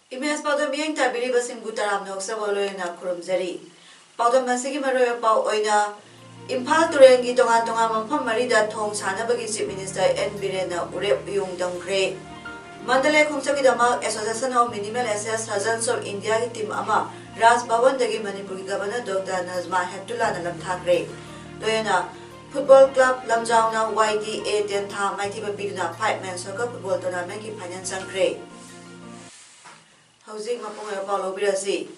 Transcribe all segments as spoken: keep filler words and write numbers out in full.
Image ꯄꯥꯎꯗꯝ ꯃꯤꯠꯌꯦꯡ ꯇꯥꯕꯤꯔꯤꯕꯁꯤꯡꯕꯨ ꯇꯔꯥꯝꯅ ꯑꯣꯛꯆꯕ ꯂꯣꯏꯅꯅ ꯈꯨꯔꯨꯝꯖꯔꯤ꯫ ꯄꯥꯎꯗꯝ ꯑꯁꯤꯒꯤ ꯃꯔꯨꯑꯣꯏꯕ ꯄꯥꯎ ꯑꯣꯏꯅ, ꯏꯝꯐꯥꯜ ꯇꯨꯔꯦꯜꯒꯤ ꯇꯣꯉꯥꯟ ꯇꯣꯉꯥꯟꯕ ꯃꯐꯝ ꯃꯔꯤꯗ ꯊꯣꯡ ꯁꯥꯅꯕꯒꯤ Chief Minister ꯑꯦꯟ ꯕꯤꯔꯦꯟꯅ ꯎꯔꯦꯞ ꯎꯌꯨꯡ ꯇꯝꯈ꯭ꯔꯦ꯫ ꯃꯟꯗꯂꯦ ꯈꯣꯡꯆꯠꯀꯤꯗꯃꯛ Association of Minimal Asset Surgeons of Indiaꯒꯤ team ꯑꯃ ꯔꯥꯖ ꯚꯕꯟꯗꯒꯤ ꯃꯅꯤꯄꯨꯔꯒꯤ Governor Doctor ꯅꯖꯃꯥ ꯍꯦꯞꯇꯨꯂꯥꯅ ꯂꯝꯊꯥꯈ꯭ꯔꯦ꯫ ꯂꯣꯏꯅꯅ Football Club ꯂꯝꯖꯥꯎꯅ ꯋꯥꯏ ꯗꯤ ꯑꯦ ꯇꯦꯟꯊꯥ ꯃꯥꯏꯊꯤꯕ ꯄꯤꯗꯨꯅ five man soccer football tournamentꯀꯤ final ꯆꯪꯈ꯭ꯔꯦ꯫ ꯍꯧꯖꯤꯛ ꯃꯄꯨꯡ ꯑꯣꯏꯕ ꯄꯥꯎ ꯂꯧꯕꯤꯔꯁꯤ꯫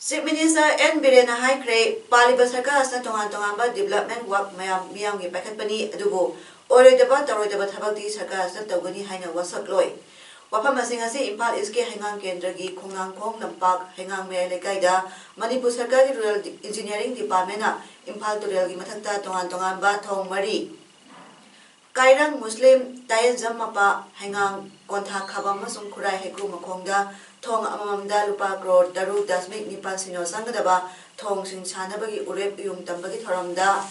Chief Minister ꯑꯦꯟ ꯕꯤꯔꯦꯟꯅ ꯍꯥꯏꯈ꯭ꯔꯦ, ꯄꯥꯜꯂꯤꯕ ꯁꯔꯀꯥꯔ ꯑꯁꯤꯅ ꯇꯣꯉꯥꯟ ꯇꯣꯉꯥꯟꯕ development work ꯃꯌꯥꯝ ꯃꯤꯌꯥꯝꯒꯤ ꯄꯥꯏꯈꯠꯄꯅꯤ, ꯑꯗꯨꯕꯨ ꯑꯣꯏꯔꯣꯏꯗꯕ ꯇꯧꯔꯣꯏꯗꯕ ꯊꯕꯛꯇꯤ ꯁꯔꯀꯥꯔ ꯑꯁꯤꯅ ꯇꯧꯒꯅꯤ ꯍꯥꯏꯅ ꯋꯥꯁꯛꯂꯣꯏ꯫ ꯋꯥꯐꯝ ꯑꯁꯤ ꯉꯁꯤ ꯏꯝꯐꯥꯜ ꯏꯁꯀꯤ ꯍꯩꯉꯥꯡ ꯀꯦꯟꯗ꯭ꯔꯒꯤ ꯈꯣꯡꯅꯥꯡꯈꯣꯡ ꯂꯝꯄꯥꯛ ꯍꯩꯉꯥꯡ ꯃꯌꯥꯏ ꯂꯩꯀꯥꯏꯗ ꯃꯅꯤꯄꯨꯔ ꯁꯔꯀꯥꯔꯒꯤ Rural Engineering Departmentꯅ ꯏꯝꯐꯥꯜ ꯇꯨꯔꯦꯜꯒꯤ ꯃꯊꯛꯇ ꯇꯣꯉꯥꯟ ꯇꯣꯉꯥꯟꯕ ꯊꯣꯡ ꯃꯔꯤ, ꯀꯥꯏꯔꯪ ꯃꯨꯁꯂꯤꯝ, ꯇꯥꯌꯦꯟꯖꯝ ꯃꯄꯥ, ꯍꯩꯉꯥꯡ, ꯀꯣꯟꯊꯥ ꯈꯥꯕꯝ ꯑꯃꯁꯨꯡ ꯈꯨꯔꯥꯏ ꯍꯩꯀ꯭ꯔꯨ ꯃꯈꯣꯡꯗ ꯊꯣꯡ ꯑꯃꯃꯝꯗ ꯂꯨꯄꯥ ꯀ꯭ꯔꯣꯔ ꯇꯔꯨꯛ ꯗꯁꯃꯤꯛ ꯅꯤꯄꯥꯜ ꯁꯤꯅꯣ ꯆꯪꯒꯗꯕ ꯊꯣꯡꯁꯤꯡ ꯁꯥꯅꯕꯒꯤ ꯎꯔꯦꯞ ꯎꯌꯨꯡ ꯇꯝꯕꯒꯤ ꯊꯧꯔꯝꯗ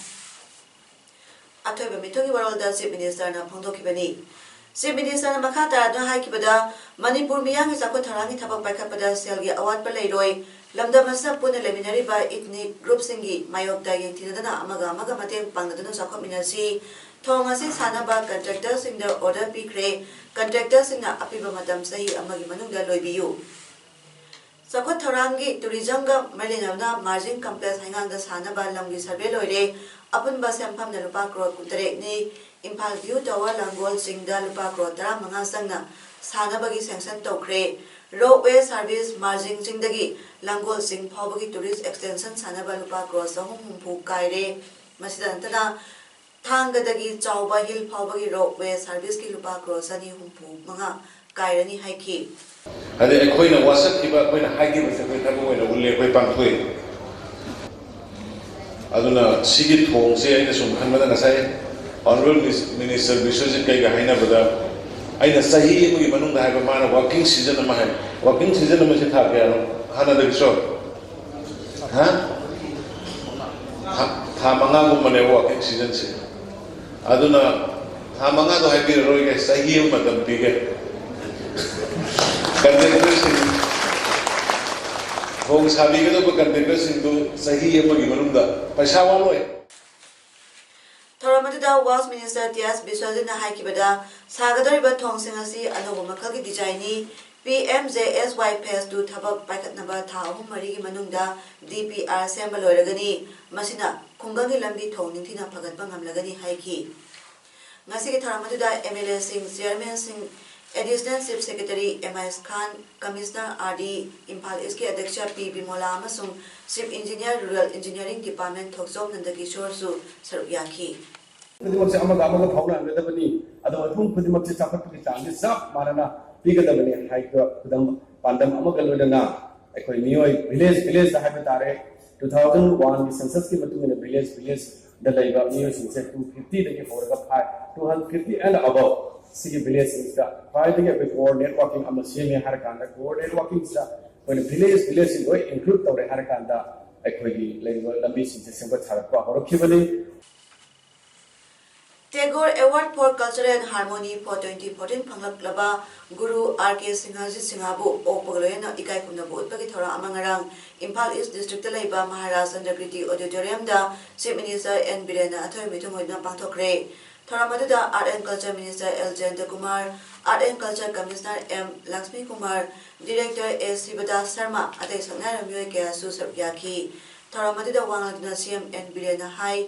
ꯑꯊꯣꯏꯕ ꯃꯤꯊꯨꯡꯒꯤ ꯋꯥꯔꯣꯜꯗ Chief Ministerꯅ ꯐꯣꯡꯗꯣꯛꯈꯤꯕꯅꯤ꯫ Chief Ministerꯅ ꯃꯈꯥ ꯇꯥꯔꯗꯨꯅ ꯍꯥꯏꯈꯤꯕꯗ, ꯃꯅꯤꯄꯨꯔ ꯃꯤꯌꯥꯝꯒꯤ ꯆꯥꯎꯈꯠ ꯊꯧꯔꯥꯡꯒꯤ ꯊꯕꯛ ꯄꯥꯏꯈꯠꯄꯗ ꯁꯦꯜꯒꯤ ꯑꯋꯥꯠꯄ ꯂꯩꯔꯣꯏ, ꯂꯝꯗꯝ ꯑꯁꯤꯗ ꯄꯨꯟꯅ ꯂꯩꯃꯤꯟꯅꯔꯤꯕ ethnic groupꯁꯤꯡꯒꯤ ꯃꯥꯌꯣꯛꯇ ꯌꯦꯡꯊꯤꯅꯗꯅ ꯑꯃꯒ ꯑꯃꯒ ꯃꯇꯦꯡ ꯄꯥꯡꯅꯗꯨꯅ ꯆꯥꯎꯈꯠꯃꯤꯟꯅꯁꯤ꯫ ꯊꯣꯡ ꯑꯁꯤ ꯁꯥꯅꯕ contractorꯁꯤꯡꯗ order ꯄꯤꯈ꯭ꯔꯦ꯫ Contractorꯁꯤꯡꯅ ꯑꯄꯤꯕ ꯃꯇꯝ ꯆꯍꯤ ꯑꯃꯒꯤ ꯃꯅꯨꯡꯗ ꯂꯣꯏꯕꯤꯌꯨ꯫ ꯆꯥꯎꯈꯠ ꯊꯧꯔꯥꯡꯒꯤ tourismꯒ ꯃꯔꯤ ꯂꯩꯅꯕꯅ Margin Complex ꯍꯩꯉꯥꯡꯗ ꯁꯥꯅꯕ ꯂꯝꯒꯤ survey ꯂꯣꯏꯔꯦ꯫ ꯑꯄꯨꯟꯕ ꯁꯦꯟꯐꯝꯅ ꯂꯨꯄꯥ ꯀ꯭ꯔꯣꯔ ꯀꯨꯟꯇꯔꯦꯠꯅꯤ꯫ ꯏꯝꯐꯥꯜ View Tower ꯂꯥꯡꯒꯣꯜ ꯆꯤꯡꯗ ꯂꯨꯄꯥ ꯀ꯭ꯔꯣꯔ ꯇꯔꯥꯃꯉꯥ ꯆꯪꯅ ꯁꯥꯅꯕꯒꯤ sanction ꯇꯧꯈ꯭ꯔꯦ꯫ Ropeway service ꯃꯥꯔꯖꯤꯡ ꯆꯤꯡꯗꯒꯤ ꯂꯥꯡꯒꯣꯜ ꯆꯤꯡ ꯐꯥꯎꯕꯒꯤ tourist extension ꯁꯥꯅꯕ ꯂꯨꯄꯥ ꯀ꯭ꯔꯣꯔ ꯆꯍꯨꯝ ꯍꯨꯝꯐꯨ ꯀꯥꯏꯔꯦ꯫ ꯃꯁꯤꯗ ꯅꯠꯇꯅ ꯊꯥꯡꯒꯗꯒꯤ ꯆꯥꯎꯕ hill ꯐꯥꯎꯕꯒꯤ ropeway serviceꯀꯤ ꯂꯨꯄꯥ ꯀ꯭ꯔꯣꯔ ꯆꯅꯤ ꯍꯨꯝꯐꯨ ꯃꯉꯥ ꯀꯥꯏꯔꯅꯤ ꯍꯥꯏꯈꯤ꯫ ꯑꯗꯩ ꯑꯩꯈꯣꯏꯅ ꯋꯥꯁꯛꯈꯤꯕ, ꯑꯩꯈꯣꯏꯅ ꯍꯥꯏꯈꯤꯕꯁꯦ ꯑꯩꯈꯣꯏ ꯊꯕꯛ ꯑꯣꯏꯅ ꯎꯠꯂꯦ, ꯑꯩꯈꯣꯏ ꯄꯥꯡꯊꯣꯛꯏ꯫ ꯑꯗꯨꯅ ꯁꯤꯒꯤ ꯊꯣꯡꯁꯦ ꯑꯩꯅ ꯁꯨꯝ ꯈꯟꯕꯗ, ꯉꯁꯥꯏ Honourable Minister ꯕꯤꯁ꯭ꯋꯖꯤꯠ ꯀꯩꯒ ꯍꯥꯏꯅꯕꯗ, ꯑꯩꯅ ꯆꯍꯤ ꯑꯃꯒꯤ ꯃꯅꯨꯡꯗ ꯍꯥꯏꯕ, ꯃꯥꯅ working season ꯑꯃ ꯍꯥꯏ꯫ Working season ꯑꯃꯁꯦ ꯊꯥ ꯀꯌꯥꯅꯣ? ꯍꯥꯟꯅꯗꯒꯤꯁꯨ ꯍꯥ? ꯊꯥ ꯊꯥ ꯃꯉꯥꯒꯨꯝꯕꯅꯦꯕ working seasonꯁꯦ꯫ ꯑꯗꯨꯅ ꯊꯥ ꯃꯉꯥꯗꯣ ꯍꯥꯏꯕꯤꯔꯔꯣꯏꯒꯦ, ꯆꯍꯤ ꯑꯃ ꯃꯇꯝ ꯄꯤꯒꯦ꯫ Contractorꯁꯤꯡ, ꯊꯣꯡ ꯁꯥꯕꯤꯒꯗꯧꯕ contractorꯁꯤꯡꯗꯨ ꯆꯍꯤ ꯑꯃꯒꯤ ꯃꯅꯨꯡꯗ ꯄꯩꯁꯥ ꯋꯥꯠꯂꯣꯏ꯫ ꯊꯧꯔꯝ ꯑꯗꯨꯗ Works Minister ꯇꯤ ꯑꯦꯁ ꯕꯤꯁ꯭ꯋꯖꯤꯠꯅ ꯍꯥꯏꯈꯤꯕꯗ, ꯁꯥꯒꯗꯧꯔꯤꯕ ꯊꯣꯡꯁꯤꯡ ꯑꯁꯤ ꯑꯅꯧꯕ ꯃꯈꯜꯒꯤ ꯗꯤꯖꯥꯏꯟꯅꯤ꯫ ꯄꯤ ꯑꯦꯝ ꯖꯦ ꯑꯦꯁ ꯋꯥꯏ Phase Two ꯊꯕꯛ ꯄꯥꯏꯈꯠꯅꯕ ꯊꯥ ꯑꯍꯨꯝ ꯃꯔꯤꯒꯤ ꯃꯅꯨꯡꯗ ꯗꯤ ꯄꯤ ꯑꯥꯔ ꯁꯦꯝꯕ ꯂꯣꯏꯔꯒꯅꯤ꯫ ꯃꯁꯤꯅ ꯈꯨꯡꯒꯪꯒꯤ ꯂꯝꯕꯤ ꯊꯣꯡ ꯅꯤꯡꯊꯤꯅ ꯐꯒꯠꯄ ꯉꯝꯂꯒꯅꯤ ꯍꯥꯏꯈꯤ꯫ ꯉꯁꯤꯒꯤ ꯊꯧꯔꯝ ꯑꯗꯨꯗ ꯑꯦꯝ ꯑꯦꯜ ꯑꯦꯁꯤꯡ, ꯆꯤꯌꯔꯃꯦꯟꯁꯤꯡ, additional chief secretary M I Khan, commissioner R D, Imphal ꯏꯁꯀꯤ ꯑꯗ꯭ꯌꯛꯁ ꯄꯤ ꯕꯤꯃꯣꯂꯥ ꯑꯃꯁꯨꯡ chief engineer, rural engineering department Thokchom ꯅꯟꯗꯀꯤꯁꯣꯔꯁꯨ ꯁꯔꯨꯛ ꯌꯥꯈꯤ꯫ ꯈꯨꯗꯤꯡꯃꯛꯁꯦ ꯑꯃꯒ ꯑꯃꯒ ꯐꯥꯎꯅꯍꯟꯒꯗꯕꯅꯤ, ꯑꯗꯨꯒ ꯃꯤꯄꯨꯝ ꯈꯨꯗꯤꯡꯃꯛꯁꯦ ꯆꯥꯎꯈꯠꯄꯒꯤ ꯆꯥꯡꯁꯦ ꯆꯞ ꯃꯥꯟꯅꯅ ꯄꯤꯒꯗꯕꯅꯤ ꯍꯥꯏꯕ ꯈꯨꯗꯝ, ꯄꯥꯟꯗꯝ ꯑꯃꯒ ꯂꯣꯏꯅꯅ ꯑꯩꯈꯣꯏ ꯃꯤꯑꯣꯏ village villageꯇ ꯍꯥꯏꯕ ꯇꯥꯔꯦ, two thousand oneꯒꯤ censusꯀꯤ ꯃꯇꯨꯡ ꯏꯟꯅ village villageꯗ ꯂꯩꯕ ꯃꯤꯑꯣꯏꯁꯤꯡꯁꯦ two fiftyꯗꯒꯤ ꯍꯧꯔꯒ five two hundred fifty and above ꯁꯤꯒꯤ villageꯁꯤꯡꯁꯤꯗ ꯈ꯭ꯋꯥꯏꯗꯒꯤ ꯑꯩꯈꯣꯏ core networking ꯑꯃ ꯁꯦꯝꯃꯦ ꯍꯥꯏꯔꯀꯥꯟꯗ, core networkingꯁꯤꯗ ꯑꯩꯈꯣꯏꯅ village villageꯁꯤ ꯂꯣꯏ include ꯇꯧꯔꯦ ꯍꯥꯏꯔꯀꯥꯟꯗ ꯑꯩꯈꯣꯏꯒꯤ ꯂꯩꯔꯤꯕ ꯂꯝꯕꯤꯁꯤꯡꯁꯦ ꯁꯦꯝꯒꯠ ꯁꯥꯒꯠꯄ ꯍꯧꯔꯛꯈꯤꯕꯅꯤ꯫ Tagore Award for Culture and Harmony for twenty fourteen ꯐꯪꯂꯛꯂꯕ ꯒꯨꯔꯨ ꯑꯥꯔ ꯀꯦ ꯁꯤꯡꯍꯖꯤꯠ ꯁꯤꯡꯍꯕꯨ ꯑꯣꯛꯄꯒ ꯂꯣꯏꯅꯅ ꯏꯀꯥꯏ ꯈꯨꯝꯅꯕ ꯎꯠꯄꯒꯤ ꯊꯧꯔꯝ ꯑꯃ ꯉꯔꯥꯡ ꯏꯝꯐꯥꯜ ꯏꯁ ꯗꯤꯁꯇ꯭ꯔꯤꯛꯇ ꯂꯩꯕ ꯃꯍꯥꯔꯥꯖ ꯆꯟꯗ꯭ꯔꯀꯤꯔꯇꯤ ꯑꯣꯗꯤꯇꯣꯔꯤꯌꯝꯗ ꯆꯤꯐ ꯃꯤꯅꯤꯁꯇꯔ ꯑꯦꯟ ꯕꯤꯔꯦꯟꯅ ꯑꯊꯣꯏ ꯃꯤꯊꯨꯡ ꯑꯣꯏꯗꯨꯅ ꯄꯥꯡꯊꯣꯛꯈ꯭ꯔꯦ꯫ ꯊꯧꯔꯝ ꯑꯗꯨꯗ art and culture minister L Jayantakumar, art and culture commissioner M Lakshmi Kumar, director A Shibdas Sharma, ꯑꯇꯩ ꯁꯛꯅꯥꯏꯔꯕ ꯃꯤꯑꯣꯏ ꯀꯌꯥꯁꯨ ꯁꯔꯨꯛ ꯌꯥꯈꯤ꯫ ꯊꯧꯔꯝ ꯑꯗꯨꯗ ꯋꯥ ꯉꯥꯡꯗꯨꯅ ꯁꯤ ꯑꯦꯝ ꯑꯦꯟ ꯕꯤꯔꯦꯟꯅ ꯍꯥꯏ,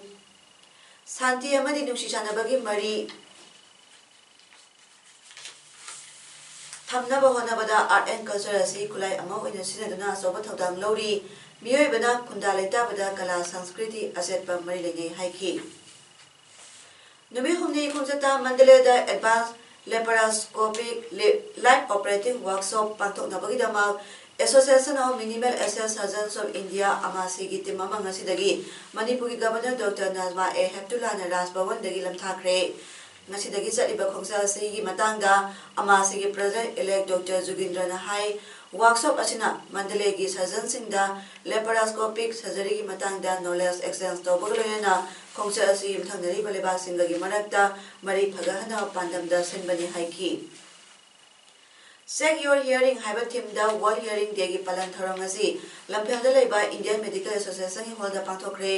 ꯁꯥꯟꯇꯤ ꯑꯃꯗꯤ ꯅꯨꯡꯁꯤ ꯆꯥꯟꯅꯕꯒꯤ ꯃꯔꯤ ꯊꯝꯅꯕ ꯍꯣꯠꯅꯕꯗ ꯑꯥꯔꯠ ꯑꯦꯟ ꯀꯜꯆꯔ ꯑꯁꯤ ꯈꯨꯠꯂꯥꯏ ꯑꯃ ꯑꯣꯏꯅ ꯁꯤꯖꯤꯟꯅꯗꯨꯅ ꯑꯆꯧꯕ ꯊꯧꯗꯥꯡ ꯂꯧꯔꯤ꯫ ꯃꯤꯑꯣꯏꯕꯅ ꯈꯨꯟꯗꯥ ꯂꯩꯇꯥꯕꯗ ꯀꯂꯥ ꯁꯪꯁꯀ꯭ꯔꯤꯇꯤ ꯑꯆꯦꯠꯄ ꯃꯔꯤ ꯂꯩꯅꯩ ꯍꯥꯏꯈꯤ꯫ ꯅꯨꯃꯤꯠ ꯍꯨꯝꯅꯤ ꯈꯣꯡꯆꯠꯇ ꯃꯟꯗꯂꯦꯗ advance Laparoscopic Li- Live Operating Workshop ꯄꯥꯡꯊꯣꯛꯅꯕꯒꯤꯗꯃꯛ Association of Minimal Access Surgeons of India, ꯑꯃꯥꯁꯤꯒꯤ ꯇꯤꯝ ꯑꯃ ꯉꯁꯤꯗꯒꯤ ꯃꯅꯤꯄꯨꯔꯒꯤ ꯒꯕꯔꯅꯔ ꯗꯣꯛꯇꯔ ꯅꯖꯃꯥ ꯑꯦ ꯍꯦꯞꯇꯨꯂꯥꯅ ꯔꯥꯖ ꯚꯕꯟꯗꯒꯤ ꯂꯝꯊꯥꯈ꯭ꯔꯦ꯫ ꯉꯁꯤꯗꯒꯤ ꯆꯠꯂꯤꯕ ꯈꯣꯡꯆꯠ ꯑꯁꯤꯒꯤ ꯃꯇꯥꯡꯗ ꯑꯃꯥꯁꯤꯒꯤ ꯄ꯭ꯔꯦꯁꯤꯗꯦꯟꯠ ꯏꯂꯦꯛ ꯗꯣꯛꯇꯔ ꯖꯨꯒꯤꯟꯗ꯭ꯔꯅ ꯍꯥꯏ, ꯋꯥꯔꯛꯁꯣꯞ ꯑꯁꯤꯅ ꯃꯟꯗꯂꯦꯒꯤ ꯁꯔꯖꯟꯁꯤꯡꯗ ꯂꯦꯄꯥꯔꯣꯁꯀꯣꯄꯤꯛ ꯁꯔꯖꯔꯤꯒꯤ ꯃꯇꯥꯡꯗ ꯅꯣꯂꯦꯖ ꯑꯦꯛꯁꯆꯦꯟꯖ ꯇꯧꯕꯒ ꯂꯣꯏꯅꯅ ꯈꯣꯡꯆꯠ ꯑꯁꯤ ꯌꯨꯝꯊꯪꯅꯔꯤꯕ ꯂꯩꯕꯥꯛꯁꯤꯡꯒꯒꯤ ꯃꯔꯛꯇ ꯃꯔꯤ ꯐꯒꯠꯍꯟꯅꯕ ꯄꯥꯟꯗꯝꯗ ꯁꯤꯟꯕꯅꯤ ꯍꯥꯏꯈꯤ꯫ Check Your Hearing ꯍꯥꯏꯕ ꯊꯤꯝꯗ ꯋꯥꯔꯜꯗ ꯍꯤꯌꯔꯤꯡ ꯗꯦꯒꯤ ꯄꯥꯂꯟ ꯊꯧꯔꯝ ꯑꯁꯤ ꯂꯝꯐꯦꯜꯗ ꯂꯩꯕ ꯏꯟꯗꯤꯌꯟ ꯃꯦꯗꯤꯀꯦꯜ ꯑꯦꯁꯣꯁꯤꯌꯦꯁꯟꯒꯤ ꯍꯣꯜꯗ ꯄꯥꯡꯊꯣꯛꯈ꯭ꯔꯦ꯫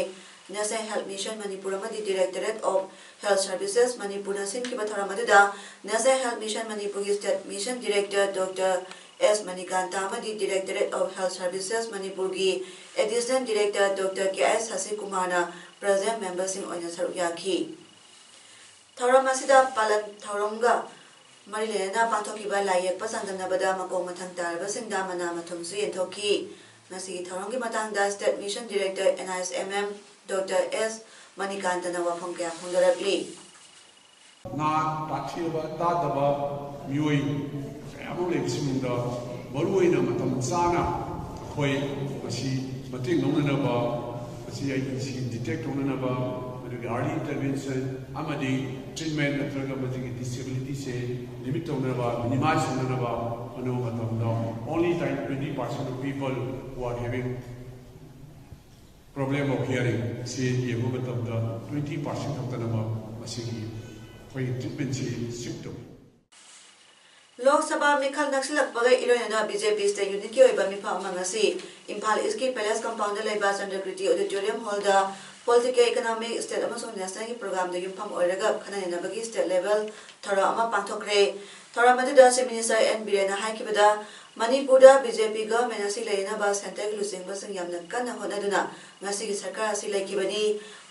National Health Mission ꯃꯅꯤꯄꯨꯔ ꯑꯃꯗꯤ Directorate of Health Services ꯃꯅꯤꯄꯨꯔꯅ ꯁꯤꯟꯈꯤꯕ ꯊꯧꯔꯝ ꯑꯗꯨꯗ National Health Mission ꯃꯅꯤꯄꯨꯔꯒꯤ ꯁ꯭ꯇꯦꯠ ꯃꯤꯁꯟ ꯗꯤꯔꯦꯛꯇꯔ ꯗꯣꯛꯇꯔ ꯑꯦꯁ ꯃꯅꯤꯀꯥꯟꯇ ꯑꯃꯗꯤ Directorate of Health Services ꯃꯅꯤꯄꯨꯔꯒꯤ ꯑꯦꯗꯤꯁꯅꯦꯜ ꯗꯤꯔꯦꯛꯇꯔ ꯗꯣꯛꯇꯔ ꯀꯦ ꯑꯥꯏ ꯁꯁꯤꯀꯨꯃꯥꯔꯅ ꯄ꯭ꯔꯦꯁꯤꯗꯦꯟꯠ ꯃꯦꯝꯕꯔꯁꯤꯡ ꯑꯣꯏꯅ ꯁꯔꯨꯛ ꯌꯥꯈꯤ꯫ ꯊꯧꯔꯝ ꯑꯁꯤꯗ ꯄꯥꯂꯟ ꯊꯧꯔꯝꯒ ꯃꯔꯤ ꯂꯩꯅꯅ ꯄꯥꯡꯊꯣꯛꯈꯤꯕ ꯂꯥꯏ ꯌꯦꯛꯄ ꯆꯥꯡꯗꯝꯅꯕꯗ ꯃꯀꯣꯛ ꯃꯊꯪ ꯇꯥꯔꯕꯁꯤꯡꯗ ꯃꯅꯥ ꯃꯊꯨꯝꯁꯨ ꯌꯦꯟꯊꯣꯛꯈꯤ꯫ ꯉꯁꯤꯒꯤ ꯊꯧꯔꯝꯒꯤ ꯃꯇꯥꯡꯗ state mission director N I S M M doctor S ꯃꯅꯤꯀꯥꯟꯇꯅ ꯋꯥꯐꯝ ꯀꯌꯥ ꯐꯣꯡꯗꯣꯔꯛꯂꯤ꯫ ꯅꯥ ꯇꯥꯊꯤꯔꯕ ꯇꯥꯗꯕ ꯃꯤꯑꯣꯏ ꯀꯌꯥꯃꯔꯨꯝ ꯂꯩꯕꯁꯤꯡꯗ ꯃꯔꯨꯑꯣꯏꯅ ꯃꯇꯝ ꯆꯥꯅ ꯑꯩꯈꯣꯏ ꯃꯁꯤ ꯃꯇꯦꯡ ꯂꯧꯅꯅꯕ, ꯃꯁꯤ ꯑꯩ ꯁꯤ ꯗꯤꯇꯦꯛ ꯇꯧꯅꯅꯕ, ꯑꯗꯨꯒ ꯑꯥꯔꯂꯤ ꯏꯟꯇꯔꯚꯦꯟꯁꯟ ꯑꯃꯗꯤ ꯇ꯭ꯔꯤꯠꯃꯦꯟ ꯅꯠꯇ꯭ꯔꯒ ꯃꯁꯤꯒꯤ ꯗꯤꯁꯦꯕꯤꯂꯤꯇꯤꯁꯦ ꯂꯤꯃꯤꯠ ꯇꯧꯅꯅꯕ, ꯃꯤꯅꯤꯃꯥꯏꯖ ꯇꯧꯅꯅꯕ ꯍꯣꯠꯅꯕ ꯃꯇꯝꯗ only time twenty percent of people who are having problem of hearing ꯁꯤ ꯌꯦꯡꯕ ꯃꯇꯝꯗ twenty percent ꯈꯛꯇꯅꯃꯛ ꯃꯁꯤꯒꯤ ꯑꯩꯈꯣꯏꯒꯤ ꯇ꯭ꯔꯤꯠꯃꯦꯟꯁꯤ ꯁꯤꯐ ꯇꯧꯏ꯫ ꯂꯣꯛ ꯁꯚꯥ ꯃꯤꯈꯜ ꯅꯛꯁꯤꯜꯂꯛꯄꯒ ꯏꯔꯣꯏꯅꯅ ꯕꯤ ꯖꯦ ꯄꯤ ꯁ꯭ꯇꯦꯠ ꯌꯨꯅꯤꯠꯀꯤ ꯑꯣꯏꯕ ꯃꯤꯐꯝ ꯑꯃ ꯉꯁꯤ ꯏꯝꯐꯥꯜ ꯏꯁꯀꯤ ꯄꯦꯂꯦꯁ ꯀꯝꯄꯥꯎꯟꯗ ꯂꯩꯕ ꯆꯟꯗ꯭ꯔꯀ꯭ꯔꯤꯇꯤ ꯑꯣꯗꯤꯇꯣꯔꯤꯌꯝ ꯍꯣꯜꯗ ꯄꯣꯂꯤꯇꯤꯀꯦꯜ, ꯏꯀꯣꯅꯣꯃꯤꯛ, ꯁ꯭ꯇꯦꯠ ꯑꯃꯁꯨꯡ ꯅꯦꯁꯅꯦꯜꯒꯤ ꯄ꯭ꯔꯣꯒ꯭ꯔꯥꯝꯗ ꯌꯨꯝꯐꯝ ꯑꯣꯏꯔꯒ ꯈꯟꯅ ꯅꯩꯅꯕꯒꯤ ꯁ꯭ꯇꯦꯠ ꯂꯦꯚꯦꯜ ꯊꯧꯔꯝ ꯑꯃ ꯄꯥꯡꯊꯣꯛꯈ꯭ꯔꯦ꯫ ꯊꯧꯔꯝ ꯑꯗꯨꯗ ꯆꯤꯐ ꯃꯤꯅꯤꯁꯇꯔ ꯑꯦꯟ ꯕꯤꯔꯦꯟꯅ ꯍꯥꯏꯈꯤꯕꯗ, ꯃꯅꯤꯄꯨꯔꯗ ꯕꯤ ꯖꯦ ꯄꯤ ꯒꯚꯔꯟꯃꯦꯟꯠ ꯑꯁꯤ ꯂꯩꯅꯅꯕ ꯁꯦꯟꯇꯔꯒꯤ ꯂꯨꯆꯤꯡꯕꯁꯤꯡ ꯌꯥꯝꯅ ꯀꯟꯅ ꯍꯣꯠꯅꯗꯨꯅ ꯉꯁꯤꯒꯤ ꯁꯔꯀꯥꯔ ꯑꯁꯤ ꯂꯩꯈꯤꯕꯅꯤ꯫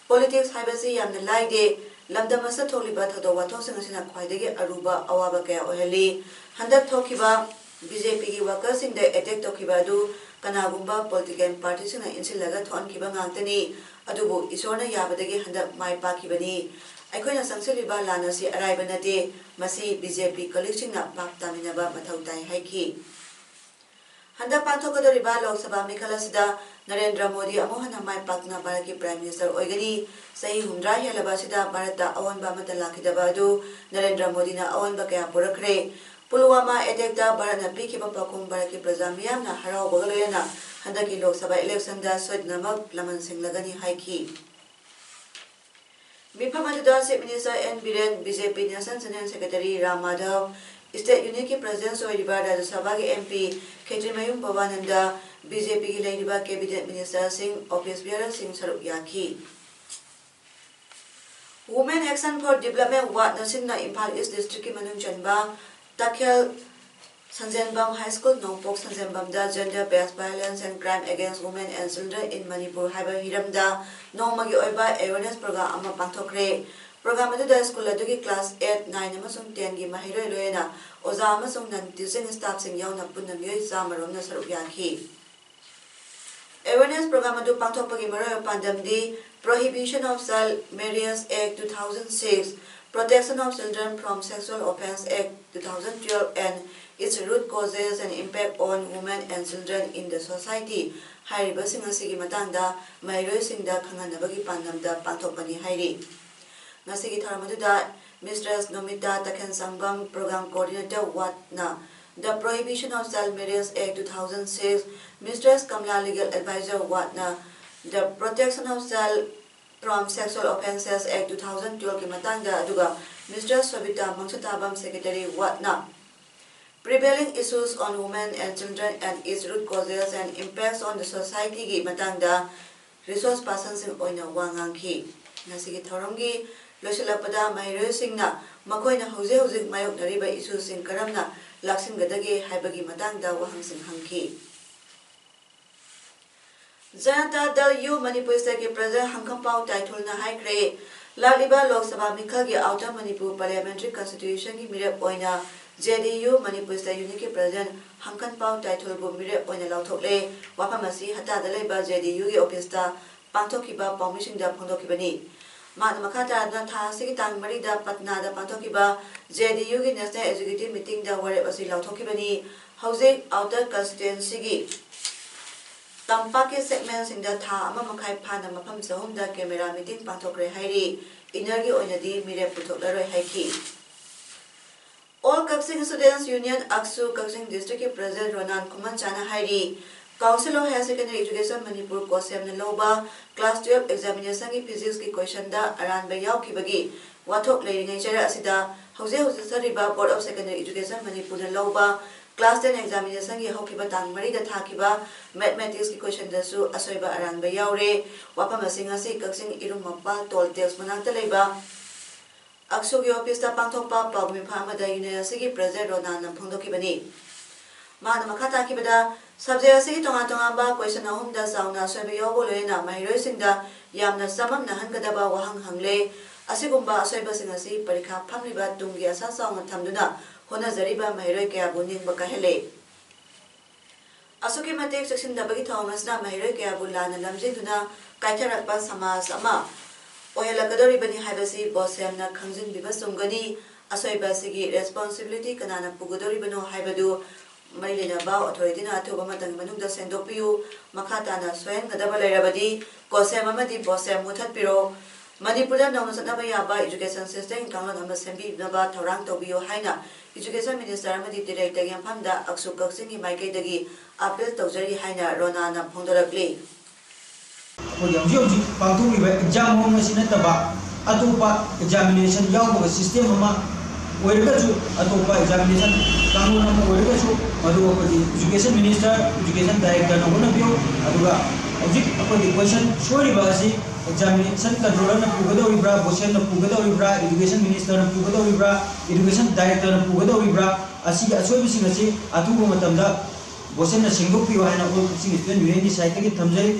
ꯄꯣꯂꯤꯇꯤꯛꯁ ꯍꯥꯏꯕꯁꯤ ꯌꯥꯝꯅ ꯂꯥꯏꯗꯦ꯫ ꯂꯝꯗꯝ ꯑꯁꯤꯗ ꯊꯣꯛꯂꯤꯕ ꯊꯧꯗꯣꯛ ꯋꯥꯊꯣꯛꯁꯤꯡ ꯑꯁꯤꯅ ꯈ꯭ꯋꯥꯏꯗꯒꯤ ꯑꯔꯨꯕ ꯑꯋꯥꯕ ꯀꯌꯥ ꯑꯣꯏꯍꯜꯂꯤ꯫ ꯍꯟꯗꯛ ꯊꯣꯛꯈꯤꯕ ꯕꯤ ꯖꯦ ꯄꯤꯒꯤ ꯋꯥꯀꯔꯁꯤꯡꯗ ꯑꯦꯇꯦꯛ ꯇꯧꯈꯤꯕ ꯑꯗꯨ ꯀꯅꯥꯒꯨꯝꯕ ꯄꯣꯂꯤꯇꯤꯀꯦꯜ ꯄꯥꯔꯇꯤꯁꯤꯡꯅ ꯏꯟꯁꯤꯜꯂꯒ ꯊꯣꯛꯍꯟꯈꯤꯕ ꯉꯥꯛꯇꯅꯤ꯫ ꯑꯗꯨꯕꯨ ꯏꯁꯣꯔꯅ ꯌꯥꯕꯗꯒꯤ ꯍꯟꯗꯛ ꯃꯥꯏ ꯄꯥꯛꯈꯤꯕꯅꯤ꯫ ꯑꯩꯈꯣꯏꯅ ꯆꯪꯁꯤꯜꯂꯤꯕ ꯂꯥꯟ ꯑꯁꯤ ꯑꯔꯥꯏꯕ ꯅꯠꯇꯦ, ꯃꯁꯤ ꯕꯤ ꯖꯦ ꯄꯤ ꯀꯣꯂꯤꯛꯁꯤꯡꯅ ꯚꯥꯞ ꯇꯥꯃꯤꯟꯅꯕ ꯃꯊꯧ ꯇꯥꯏ ꯍꯥꯏꯈꯤ꯫ ꯍꯟꯗꯛ ꯄꯥꯡꯊꯣꯛꯀꯗꯧꯔꯤꯕ ꯂꯣꯛ ꯁꯚꯥ ꯃꯤꯈꯜ ꯑꯁꯤꯗ ꯅꯔꯦꯟꯗ꯭ꯔ ꯃꯣꯗꯤ ꯑꯃꯨꯛ ꯍꯟꯅ ꯃꯥꯏ ꯄꯥꯛꯇꯨꯅ ꯚꯥꯔꯠꯀꯤ Prime Minister ꯑꯣꯏꯒꯅꯤ꯫ ꯆꯍꯤ ꯍꯨꯝꯗ꯭ꯔꯥ ꯍꯦꯜꯂꯕ ꯑꯁꯤꯗ ꯚꯥꯔꯠꯇ ꯑꯑꯣꯟꯕ ꯑꯃꯠꯇ ꯂꯥꯛꯈꯤꯗꯕ ꯑꯗꯨ ꯅꯔꯦꯟꯗ꯭ꯔ ꯃꯣꯗꯤꯅ ꯑꯑꯣꯟꯕ ꯀꯌꯥ ꯄꯨꯔꯛꯈ꯭ꯔꯦ꯫ ꯄꯨꯜꯋꯥꯃꯥ attackꯇ ꯚꯥꯔꯠꯅ ꯄꯤꯈꯤꯕ ꯄꯥꯎꯈꯨꯝ ꯚꯥꯔꯠꯀꯤ ꯄ꯭ꯔꯖꯥ ꯃꯤꯌꯥꯝꯅ ꯍꯔꯥꯎꯕꯒ ꯂꯣꯏꯅꯅ ꯍꯟꯗꯛꯀꯤ ꯂꯣꯛ ꯁꯚꯥ electionꯗ ꯁꯣꯏꯗꯅꯃꯛ ꯂꯃꯟ ꯁꯤꯡꯂꯒꯅꯤ ꯍꯥꯏꯈꯤ꯫ ꯃꯤꯐꯝ ꯑꯗꯨꯗ Chief Minister N Biren, B J P National General Secretary Ram Madhav, State Unitꯀꯤ President ꯑꯣꯏꯔꯤꯕ ꯔꯥꯖ꯭ꯌ ꯁꯚꯥꯒꯤ M P Khetrimayum Pabananda, B J ꯄꯤꯒꯤ ꯂꯩꯔꯤꯕ Cabinet Ministerꯁꯤꯡ, office bearerꯁꯤꯡ ꯁꯔꯨꯛ ꯌꯥꯈꯤ꯫ Women Action for Development ꯋꯥꯠꯅ ꯁꯤꯟꯅ Imphal East Districtꯀꯤ ꯃꯅꯨꯡ ꯆꯟꯕ ꯇꯈꯦꯜ ꯁꯟꯖꯦꯟꯕꯝ High School, ꯅꯣꯡꯄꯣꯛ ꯁꯟꯖꯦꯟꯕꯝꯗ Gender Based Violence and Crime Against Women and Children in Manipur ꯍꯥꯏꯕ ꯍꯤꯔꯝꯗ ꯅꯣꯡꯃꯒꯤ ꯑꯣꯏꯕ awareness program ꯑꯃ ꯄꯥꯡꯊꯣꯛꯈ꯭ꯔꯦ꯫ Program ꯑꯗꯨꯗ school ꯑꯗꯨꯒꯤ class eight, nine ꯑꯃꯁꯨꯡ tenꯒꯤ ꯃꯍꯩꯔꯣꯏ ꯂꯣꯏꯅꯅ ꯑꯣꯖꯥ ꯑꯃꯁꯨꯡ non teaching staffꯁꯤꯡ ꯌꯥꯎꯅ ꯄꯨꯟꯅ ꯃꯤꯑꯣꯏ ꯆꯥꯝꯃ ꯔꯣꯝꯅ ꯁꯔꯨꯛ ꯌꯥꯈꯤ꯫ Awareness program ꯑꯗꯨ ꯄꯥꯡꯊꯣꯛꯄꯒꯤ ꯃꯔꯨꯑꯣꯏꯕ ꯄꯥꯟꯗꯝꯗꯤ Prohibition of Child Marriage Act two thousand six, Protection of Children from Sexual Offence Act two thousand twelve and its root causes and impact on women and children in the society ꯍꯥꯏꯔꯤꯕꯁꯤꯡ ꯑꯁꯤꯒꯤ ꯃꯇꯥꯡꯗ ꯃꯍꯩꯔꯣꯏꯁꯤꯡꯗ ꯈꯪꯍꯟꯅꯕꯒꯤ ꯄꯥꯟꯗꯝꯗ ꯄꯥꯡꯊꯣꯛꯄꯅꯤ ꯍꯥꯏꯔꯤ꯫ ꯉꯁꯤꯒꯤ ꯊꯧꯔꯝ ꯑꯗꯨꯗ Mistress ꯅꯣꯃꯤꯇꯥ ꯇꯈꯦꯜꯁꯪꯕꯝ, Program Coordinator ꯋꯥꯠꯅ, The Prohibition of Child Marriage Act two thousand six, Mistress Kamla, Legal Advisor ꯋꯥꯠꯅ, The Protection of Child from Sexual Offences Act two thousand twelve ꯀꯤ ꯃꯇꯥꯡꯗ, ꯑꯗꯨꯒ Mistress ꯁꯣꯕꯤꯇꯥ ꯃꯪꯁꯇꯥꯕꯝ, Secretary ꯋꯥꯠꯅ, Prevailing Issues on Women and Children and Its Root Causes and Impacts on the Society ꯒꯤ ꯃꯇꯥꯡꯗ resource personꯁꯤꯡ ꯑꯣꯏꯅ ꯋꯥ ꯉꯥꯡꯈꯤ꯫ ꯉꯁꯤꯒꯤ ꯊꯧꯔꯝꯒꯤ ꯂꯣꯏꯁꯤꯜꯂꯛꯄꯗ ꯃꯍꯩꯔꯣꯏꯁꯤꯡꯅ ꯃꯈꯣꯏꯅ ꯍꯧꯖꯤꯛ ꯍꯧꯖꯤꯛ ꯃꯥꯌꯣꯛꯅꯔꯤꯕ issueꯁꯤꯡ ꯀꯔꯝꯅ ꯂꯥꯛꯁꯤꯟꯒꯗꯒꯦ ꯍꯥꯏꯕꯒꯤ ꯃꯇꯥꯡꯗ ꯋꯥꯍꯪꯁꯤꯡ ꯍꯪꯈꯤ꯫ Janata Dal U Manipur Stateꯀꯤ President ꯍꯪꯀꯝꯄꯥꯎ ꯇꯥꯏꯊꯨꯜꯅ ꯍꯥꯏꯈ꯭ꯔꯦ, ꯂꯥꯛꯂꯤꯕ ꯂꯣꯛ ꯁꯚꯥ ꯃꯤꯈꯜꯒꯤ Outer Manipur Parliamentary Constituencyꯒꯤ ꯃꯤꯔꯦꯞ ꯑꯣꯏꯅ J D U Manipur State Unitꯀꯤ President ꯍꯪꯀꯝꯄꯥꯎ ꯇꯥꯏꯊꯨꯜꯕꯨ ꯃꯤꯔꯦꯞ ꯑꯣꯏꯅ ꯂꯥꯎꯊꯣꯛꯂꯦ꯫ ꯋꯥꯐꯝ ꯑꯁꯤ ꯍꯠꯇꯥꯗ ꯂꯩꯕ J D Uꯒꯤ officeꯇ ꯄꯥꯡꯊꯣꯛꯈꯤꯕ ꯄꯥꯎꯃꯤꯁꯤꯡꯗ ꯐꯣꯡꯗꯣꯛꯈꯤꯕꯅꯤ꯫ ꯃꯍꯥꯛꯅ ꯃꯈꯥ ꯇꯥꯔꯗꯨꯅ ꯊꯥ ꯑꯁꯤꯒꯤ ꯇꯥꯡ ꯃꯔꯤꯗ ꯄꯠꯅꯥꯗ ꯄꯥꯡꯊꯣꯛꯈꯤꯕ ꯖꯦ ꯗꯤ ꯌꯨꯒꯤ National Executive Meetingꯗ ꯋꯥꯔꯦꯞ ꯑꯁꯤ ꯂꯥꯎꯊꯣꯛꯈꯤꯕꯅꯤ꯫ ꯍꯧꯖꯤꯛ Outer Constituencyꯒꯤ ꯇꯝꯄꯥꯛꯀꯤ segmentꯁꯤꯡꯗ ꯊꯥ ꯑꯃ ꯃꯈꯥꯏ ꯐꯥꯅ ꯃꯐꯝ ꯆꯍꯨꯝꯗ camera meeting ꯄꯥꯡꯊꯣꯛꯈ꯭ꯔꯦ ꯍꯥꯏꯔꯤ꯫ Innerꯒꯤ ꯑꯣꯏꯅꯗꯤ ꯃꯤꯔꯦꯞ ꯄꯨꯊꯣꯛꯂꯔꯣꯏ ꯍꯥꯏꯈꯤ꯫ All Kakching Students Union, ꯑꯛꯁꯨ, ꯀꯛꯆꯤꯡ districtꯀꯤ president ꯔꯣꯅꯥꯟ ꯈꯨꯃꯟꯆꯥꯅ ꯍꯥꯏꯔꯤ, Council of Higher Secondary Education Manipur, ꯀꯣꯁꯦꯝꯅ ꯂꯧꯕ class twelve examinationꯒꯤ physicski questionꯗ ꯑꯔꯥꯟꯕ ꯌꯥꯎꯈꯤꯕꯒꯤ ꯋꯥꯊꯣꯛ ꯂꯩꯔꯤꯉꯩ ꯆꯩꯔꯛ ꯑꯁꯤꯗ ꯍꯧꯖꯤꯛ ꯍꯧꯖꯤꯛ ꯆꯠꯊꯔꯤꯕ Board of Secondary Education ꯃꯅꯤꯄꯨꯔꯅ ꯂꯧꯕ class ten examinationꯒꯤ ꯍꯧꯈꯤꯕ ꯇꯥꯡ ꯃꯔꯤꯗ ꯊꯥꯈꯤꯕ mathematicsꯀꯤ questionꯗꯁꯨ ꯑꯁꯣꯏꯕ ꯑꯔꯥꯟꯕ ꯌꯥꯎꯔꯦ꯫ ꯋꯥꯐꯝ ꯑꯁꯤ ꯉꯁꯤ ꯀꯛꯆꯤꯡ ꯏꯔꯨꯝ ꯃꯄꯥꯜ toll tax ꯃꯅꯥꯛꯇ ꯂꯩꯕ ꯑꯛꯁꯨꯒꯤ officeꯇ ꯄꯥꯡꯊꯣꯛꯄ ꯄꯥꯎꯃꯤꯐꯝ ꯑꯃꯗ union ꯑꯁꯤꯒꯤ president ꯔꯣꯅꯥꯟꯅ ꯐꯣꯡꯗꯣꯛꯈꯤꯕꯅꯤ꯫ ꯃꯍꯥꯛꯅ ꯃꯈꯥ ꯇꯥꯈꯤꯕꯗ, subject ꯑꯁꯤꯒꯤ ꯇꯣꯉꯥꯟ ꯇꯣꯉꯥꯟꯕ question ꯑꯍꯨꯝꯗ ꯆꯥꯎꯅ ꯑꯁꯣꯏꯕ ꯌꯥꯎꯕ ꯂꯣꯏꯅꯅ ꯃꯍꯩꯔꯣꯏꯁꯤꯡꯗ ꯌꯥꯝꯅ ꯆꯃꯝꯅꯍꯟꯒꯗꯕ ꯋꯥꯍꯪ ꯍꯪꯂꯦ꯫ ꯑꯁꯤꯒꯨꯝꯕ ꯑꯁꯣꯏꯕꯁꯤꯡ ꯑꯁꯤ ꯄꯔꯤꯈꯥ ꯐꯝꯂꯤꯕ ꯇꯨꯡꯒꯤ ꯑꯁꯥ ꯆꯥꯎꯅ ꯊꯝꯗꯨꯅ ꯍꯣꯠꯅꯖꯔꯤꯕ ꯃꯍꯩꯔꯣꯏ ꯀꯌꯥꯕꯨ ꯅꯤꯡꯕ ꯀꯥꯏꯍꯜꯂꯦ꯫ ꯑꯁꯨꯛꯀꯤ ꯃꯇꯤꯛ ꯆꯦꯛꯁꯤꯟꯗꯕꯒꯤ ꯊꯧꯑꯣꯡ ꯑꯁꯤꯅ ꯃꯍꯩꯔꯣꯏ ꯀꯌꯥꯕꯨ ꯂꯥꯟꯅ ꯂꯝꯖꯤꯡꯗꯨꯅ ꯀꯥꯏꯊꯔꯛꯄ ꯁꯃꯥꯖ ꯑꯃ ꯑꯣꯏꯍꯜꯂꯛꯀꯗꯧꯔꯤꯕꯅꯤ ꯍꯥꯏꯕꯁꯤ ꯕꯣꯁꯦꯝꯅ ꯈꯪꯖꯤꯟꯕꯤꯕ ꯆꯨꯝꯒꯅꯤ꯫ ꯑꯁꯣꯏꯕ ꯑꯁꯤꯒꯤ responsibility ꯀꯅꯥꯅ ꯄꯨꯒꯗꯧꯔꯤꯕꯅꯣ ꯍꯥꯏꯕꯗꯨ ꯃꯔꯤ ꯂꯩꯅꯕ authorityꯅ ꯑꯊꯨꯕ ꯃꯇꯝꯒꯤ ꯃꯅꯨꯡꯗ ꯁꯦꯡꯗꯣꯛꯄꯤꯌꯨ꯫ ꯃꯈꯥ ꯇꯥꯅ ꯁꯣꯏꯍꯟꯒꯗꯕ ꯂꯩꯔꯕꯗꯤ ꯀꯣꯁꯦꯝ ꯑꯃꯗꯤ ꯕꯣꯁꯦꯝ ꯃꯨꯊꯠꯄꯤꯔꯣ꯫ ꯃꯅꯤꯄꯨꯔꯗ ꯅꯧꯅ ꯆꯠꯅꯕ ꯌꯥꯕ education systemꯒꯤ ꯀꯥꯡꯂꯣꯟ ꯑꯃ ꯁꯦꯝꯕꯤꯅꯕ ꯊꯧꯔꯥꯡ ꯇꯧꯕꯤꯌꯨ ꯍꯥꯏꯅ education minister ꯑꯃꯗꯤ directorꯒꯤ ꯃꯐꯝꯗ ꯑꯛꯁꯨ ꯀꯛꯆꯤꯡꯒꯤ ꯃꯥꯏꯀꯩꯗꯒꯤ appeal ꯇꯧꯖꯔꯤ ꯍꯥꯏꯅ ꯔꯣꯅꯥꯅ ꯐꯣꯡꯗꯣꯔꯛꯂꯤ꯫ ꯑꯩꯈꯣꯏꯒꯤ ꯍꯧꯖꯤꯛ ꯍꯧꯖꯤꯛ ꯄꯥꯡꯊꯣꯛꯂꯤꯕ exam ꯍꯣꯜ ꯑꯁꯤ ꯅꯠꯇꯕ ꯑꯇꯣꯞꯄ examination ꯌꯥꯎꯗꯕ system ꯑꯃ ꯑꯣꯏꯔꯒꯁꯨ, ꯑꯇꯣꯞꯄ examination ꯀꯥꯡꯂꯣꯟ ꯑꯃ ꯑꯣꯏꯔꯒꯁꯨ, ꯃꯗꯨ ꯑꯩꯈꯣꯏꯒꯤ education minister, education directorꯅ ꯍꯣꯠꯅꯕꯤꯌꯨ꯫ ꯑꯗꯨꯒ ꯍꯧꯖꯤꯛ ꯑꯩꯈꯣꯏꯒꯤ question ꯁꯣꯏꯔꯤꯕ ꯑꯁꯤ examination controllerꯅ ꯄꯨꯒꯗꯧꯔꯤꯕ꯭ꯔꯥ, ꯕꯣꯁꯦꯝꯅ ꯄꯨꯒꯗꯧꯔꯤꯕ꯭ꯔꯥ, education ministerꯅ ꯄꯨꯒꯗꯧꯔꯤꯕ꯭ꯔꯥ, education directorꯅ ꯄꯨꯒꯗꯧꯔꯤꯕ꯭ꯔꯥ, ꯑꯁꯤꯒꯤ ꯑꯁꯣꯏꯕꯁꯤꯡ ꯑꯁꯤ ꯑꯊꯨꯕ ꯃꯇꯝꯗ ꯕꯣꯁꯦꯝꯅ ꯁꯦꯡꯗꯣꯛꯄꯤꯌꯨ ꯍꯥꯏꯅ All Kakching Student Unionꯒꯤ sideꯇꯒꯤ ꯊꯝꯖꯔꯤ꯫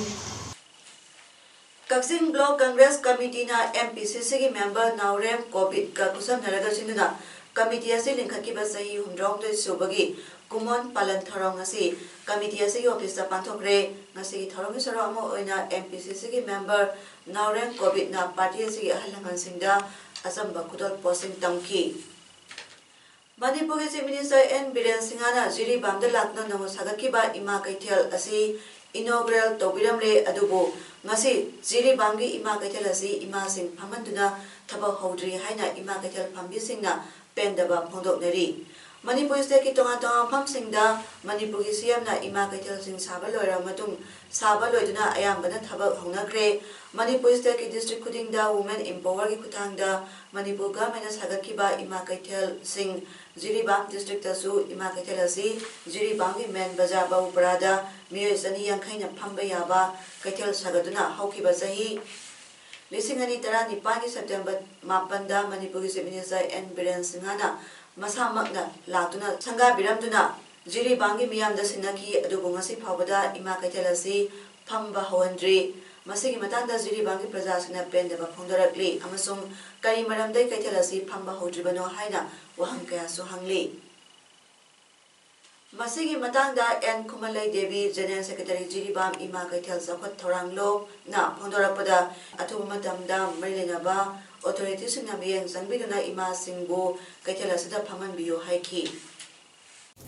ꯀꯛꯆꯤꯡ Block Congress Committeeꯅ M P C Cꯒꯤ member ꯅꯥꯎꯔꯦꯝ ꯀꯣꯕꯤꯠꯀ ꯈꯨꯠꯁꯝꯅꯔꯒ ꯁꯤꯟꯗꯨꯅ committee ꯑꯁꯤ ꯂꯤꯡꯈꯠꯈꯤꯕ ꯆꯍꯤ ꯍꯨꯝꯐꯨꯇꯔꯨꯛ ꯁꯨꯕꯒꯤ ꯀꯨꯃꯣꯟ ꯄꯥꯂꯟ ꯊꯧꯔꯝ ꯉꯁꯤ ꯀꯃꯤꯇꯤ ꯑꯁꯤꯒꯤ ꯑꯣꯐꯤꯁꯇ ꯄꯥꯡꯊꯣꯛꯈ꯭ꯔꯦ꯫ ꯉꯁꯤꯒꯤ ꯊꯧꯔꯝꯒꯤ ꯁꯔꯨꯛ ꯑꯃ ꯑꯣꯏꯅ M P C Cꯒꯤ ꯃꯦꯝꯕꯔ ꯅꯥꯎꯔꯦꯝ ꯀꯣꯕꯤꯠꯅ ꯄꯥꯔꯇꯤ ꯑꯁꯤꯒꯤ ꯑꯍꯜ ꯂꯃꯟꯁꯤꯡꯗ ꯑꯆꯝꯕ ꯈꯨꯗꯣꯜ ꯄꯣꯠꯁꯤꯡ ꯇꯝꯈꯤ꯫ ꯃꯅꯤꯄꯨꯔꯒꯤ Chief Minister N ꯕꯤꯔꯦꯟ ꯁꯤꯡꯍꯅ ꯖꯤꯔꯤꯕꯥꯝꯗ ꯂꯥꯛꯇꯨꯅ ꯅꯧꯅ ꯁꯥꯒꯠꯈꯤꯕ ꯏꯃꯥ ꯀꯩꯊꯦꯜ ꯑꯁꯤ inaugural ꯇꯧꯕꯤꯔꯝꯂꯦ꯫ ꯑꯗꯨꯕꯨ ꯉꯁꯤ ꯖꯤꯔꯤꯕꯥꯝꯒꯤ ꯏꯃꯥ ꯀꯩꯊꯦꯜ ꯑꯁꯤ ꯏꯃꯥꯁꯤꯡ ꯐꯝꯍꯟꯗꯨꯅ ꯊꯕꯛ ꯍꯧꯗ꯭ꯔꯤ ꯍꯥꯏꯅ ꯏꯃꯥ ꯀꯩꯊꯦꯜ ꯐꯝꯕꯤꯁꯤꯡꯅ ꯄꯦꯟꯗꯕ ꯐꯣꯡꯗꯣꯛꯅꯔꯤ꯫ ꯃꯅꯤꯄꯨꯔ stateꯀꯤ ꯇꯣꯉꯥꯟ ꯇꯣꯉꯥꯟꯕ ꯃꯐꯝꯁꯤꯡꯗ ꯃꯅꯤꯄꯨꯔꯒꯤ CMꯅ ꯏꯃꯥ ꯀꯩꯊꯦꯜꯁꯤꯡ ꯁꯥꯕ ꯂꯣꯏꯔꯕ ꯃꯇꯨꯡ ꯁꯥꯕ ꯂꯣꯏꯗꯨꯅ ꯑꯌꯥꯝꯕꯅ ꯊꯕꯛ ꯍꯧꯅꯈ꯭ꯔꯦ꯫ ꯃꯅꯤꯄꯨꯔ stateꯀꯤ district ꯈꯨꯗꯤꯡꯗ Women Empowerꯒꯤ ꯈꯨꯠꯊꯥꯡꯗ ꯃꯅꯤꯄꯨꯔ governmentꯅ ꯁꯥꯒꯠꯈꯤꯕ ꯏꯃꯥ ꯀꯩꯊꯦꯜꯁꯤꯡ, ꯖꯤꯔꯤꯕꯥꯝ districtꯇꯁꯨ ꯏꯃꯥ ꯀꯩꯊꯦꯜ ꯑꯁꯤ ꯖꯤꯔꯤꯕꯥꯝꯒꯤ main ꯕꯖꯥꯔ ꯕꯥꯕꯨꯄꯔꯥꯗ ꯃꯤꯑꯣꯏ ꯆꯅꯤ ꯌꯥꯡꯈꯩꯅ ꯐꯝꯕ ꯌꯥꯕ ꯀꯩꯊꯦꯜ ꯁꯥꯒꯠꯇꯨꯅ ꯍꯧꯈꯤꯕ ꯆꯍꯤ ꯂꯤꯁꯤꯡ ꯑꯅꯤ ꯇꯔꯥꯅꯤꯄꯥꯟꯒꯤ September ꯃꯥꯄꯟꯗ ꯃꯅꯤꯄꯨꯔꯒꯤ Chief Minister N ꯕꯤꯔꯦꯟ ꯁꯤꯡꯍꯅ ꯃꯁꯥꯃꯛꯅ ꯂꯥꯛꯇꯨꯅ ꯁꯪꯒꯥꯕꯤꯔꯝꯗꯨꯅ ꯖꯤꯔꯤꯕꯥꯝꯒꯤ ꯃꯤꯌꯥꯝꯗ ꯁꯤꯟꯅꯈꯤ꯫ ꯑꯗꯨꯕꯨ ꯉꯁꯤ ꯐꯥꯎꯕꯗ ꯏꯃꯥ ꯀꯩꯊꯦꯜ ꯑꯁꯤ ꯐꯝꯕ ꯍꯧꯍꯟꯗ꯭ꯔꯤ꯫ ꯃꯁꯤꯒꯤ ꯃꯇꯥꯡꯗ ꯖꯤꯔꯤꯕꯥꯝꯒꯤ ꯄ꯭ꯔꯖꯥꯁꯤꯡꯅ ꯄꯦꯟꯗꯕ ꯐꯣꯡꯗꯣꯔꯛꯂꯤ ꯑꯃꯁꯨꯡ ꯀꯔꯤ ꯃꯔꯝꯗꯒꯤ ꯀꯩꯊꯦꯜ ꯑꯁꯤ ꯐꯝꯕ ꯍꯧꯗ꯭ꯔꯤꯕꯅꯣ ꯍꯥꯏꯅ ꯋꯥꯍꯪ ꯀꯌꯥꯁꯨ ꯍꯪꯂꯤ꯫ ꯃꯁꯤꯒꯤ ꯃꯇꯥꯡꯗ N ꯈꯨꯃꯟꯂꯩ Devi, General Secretary, Jiribam ꯏꯃꯥ ꯀꯩꯊꯦꯜ ꯆꯥꯎꯈꯠ ꯊꯧꯔꯥꯡꯂꯣꯝꯅ ꯐꯣꯡꯗꯣꯔꯛꯄꯗ, ꯑꯊꯨꯕ ꯃꯇꯝꯗ ꯃꯔꯤ ꯂꯩꯅꯕ authorityꯁꯤꯡꯅ ꯃꯤꯠꯌꯦꯡ ꯆꯪꯕꯤꯗꯨꯅ ꯏꯃꯥꯁꯤꯡꯕꯨ ꯀꯩꯊꯦꯜ ꯑꯁꯤꯗ ꯐꯝꯍꯟꯕꯤꯌꯨ ꯍꯥꯏꯈꯤ꯫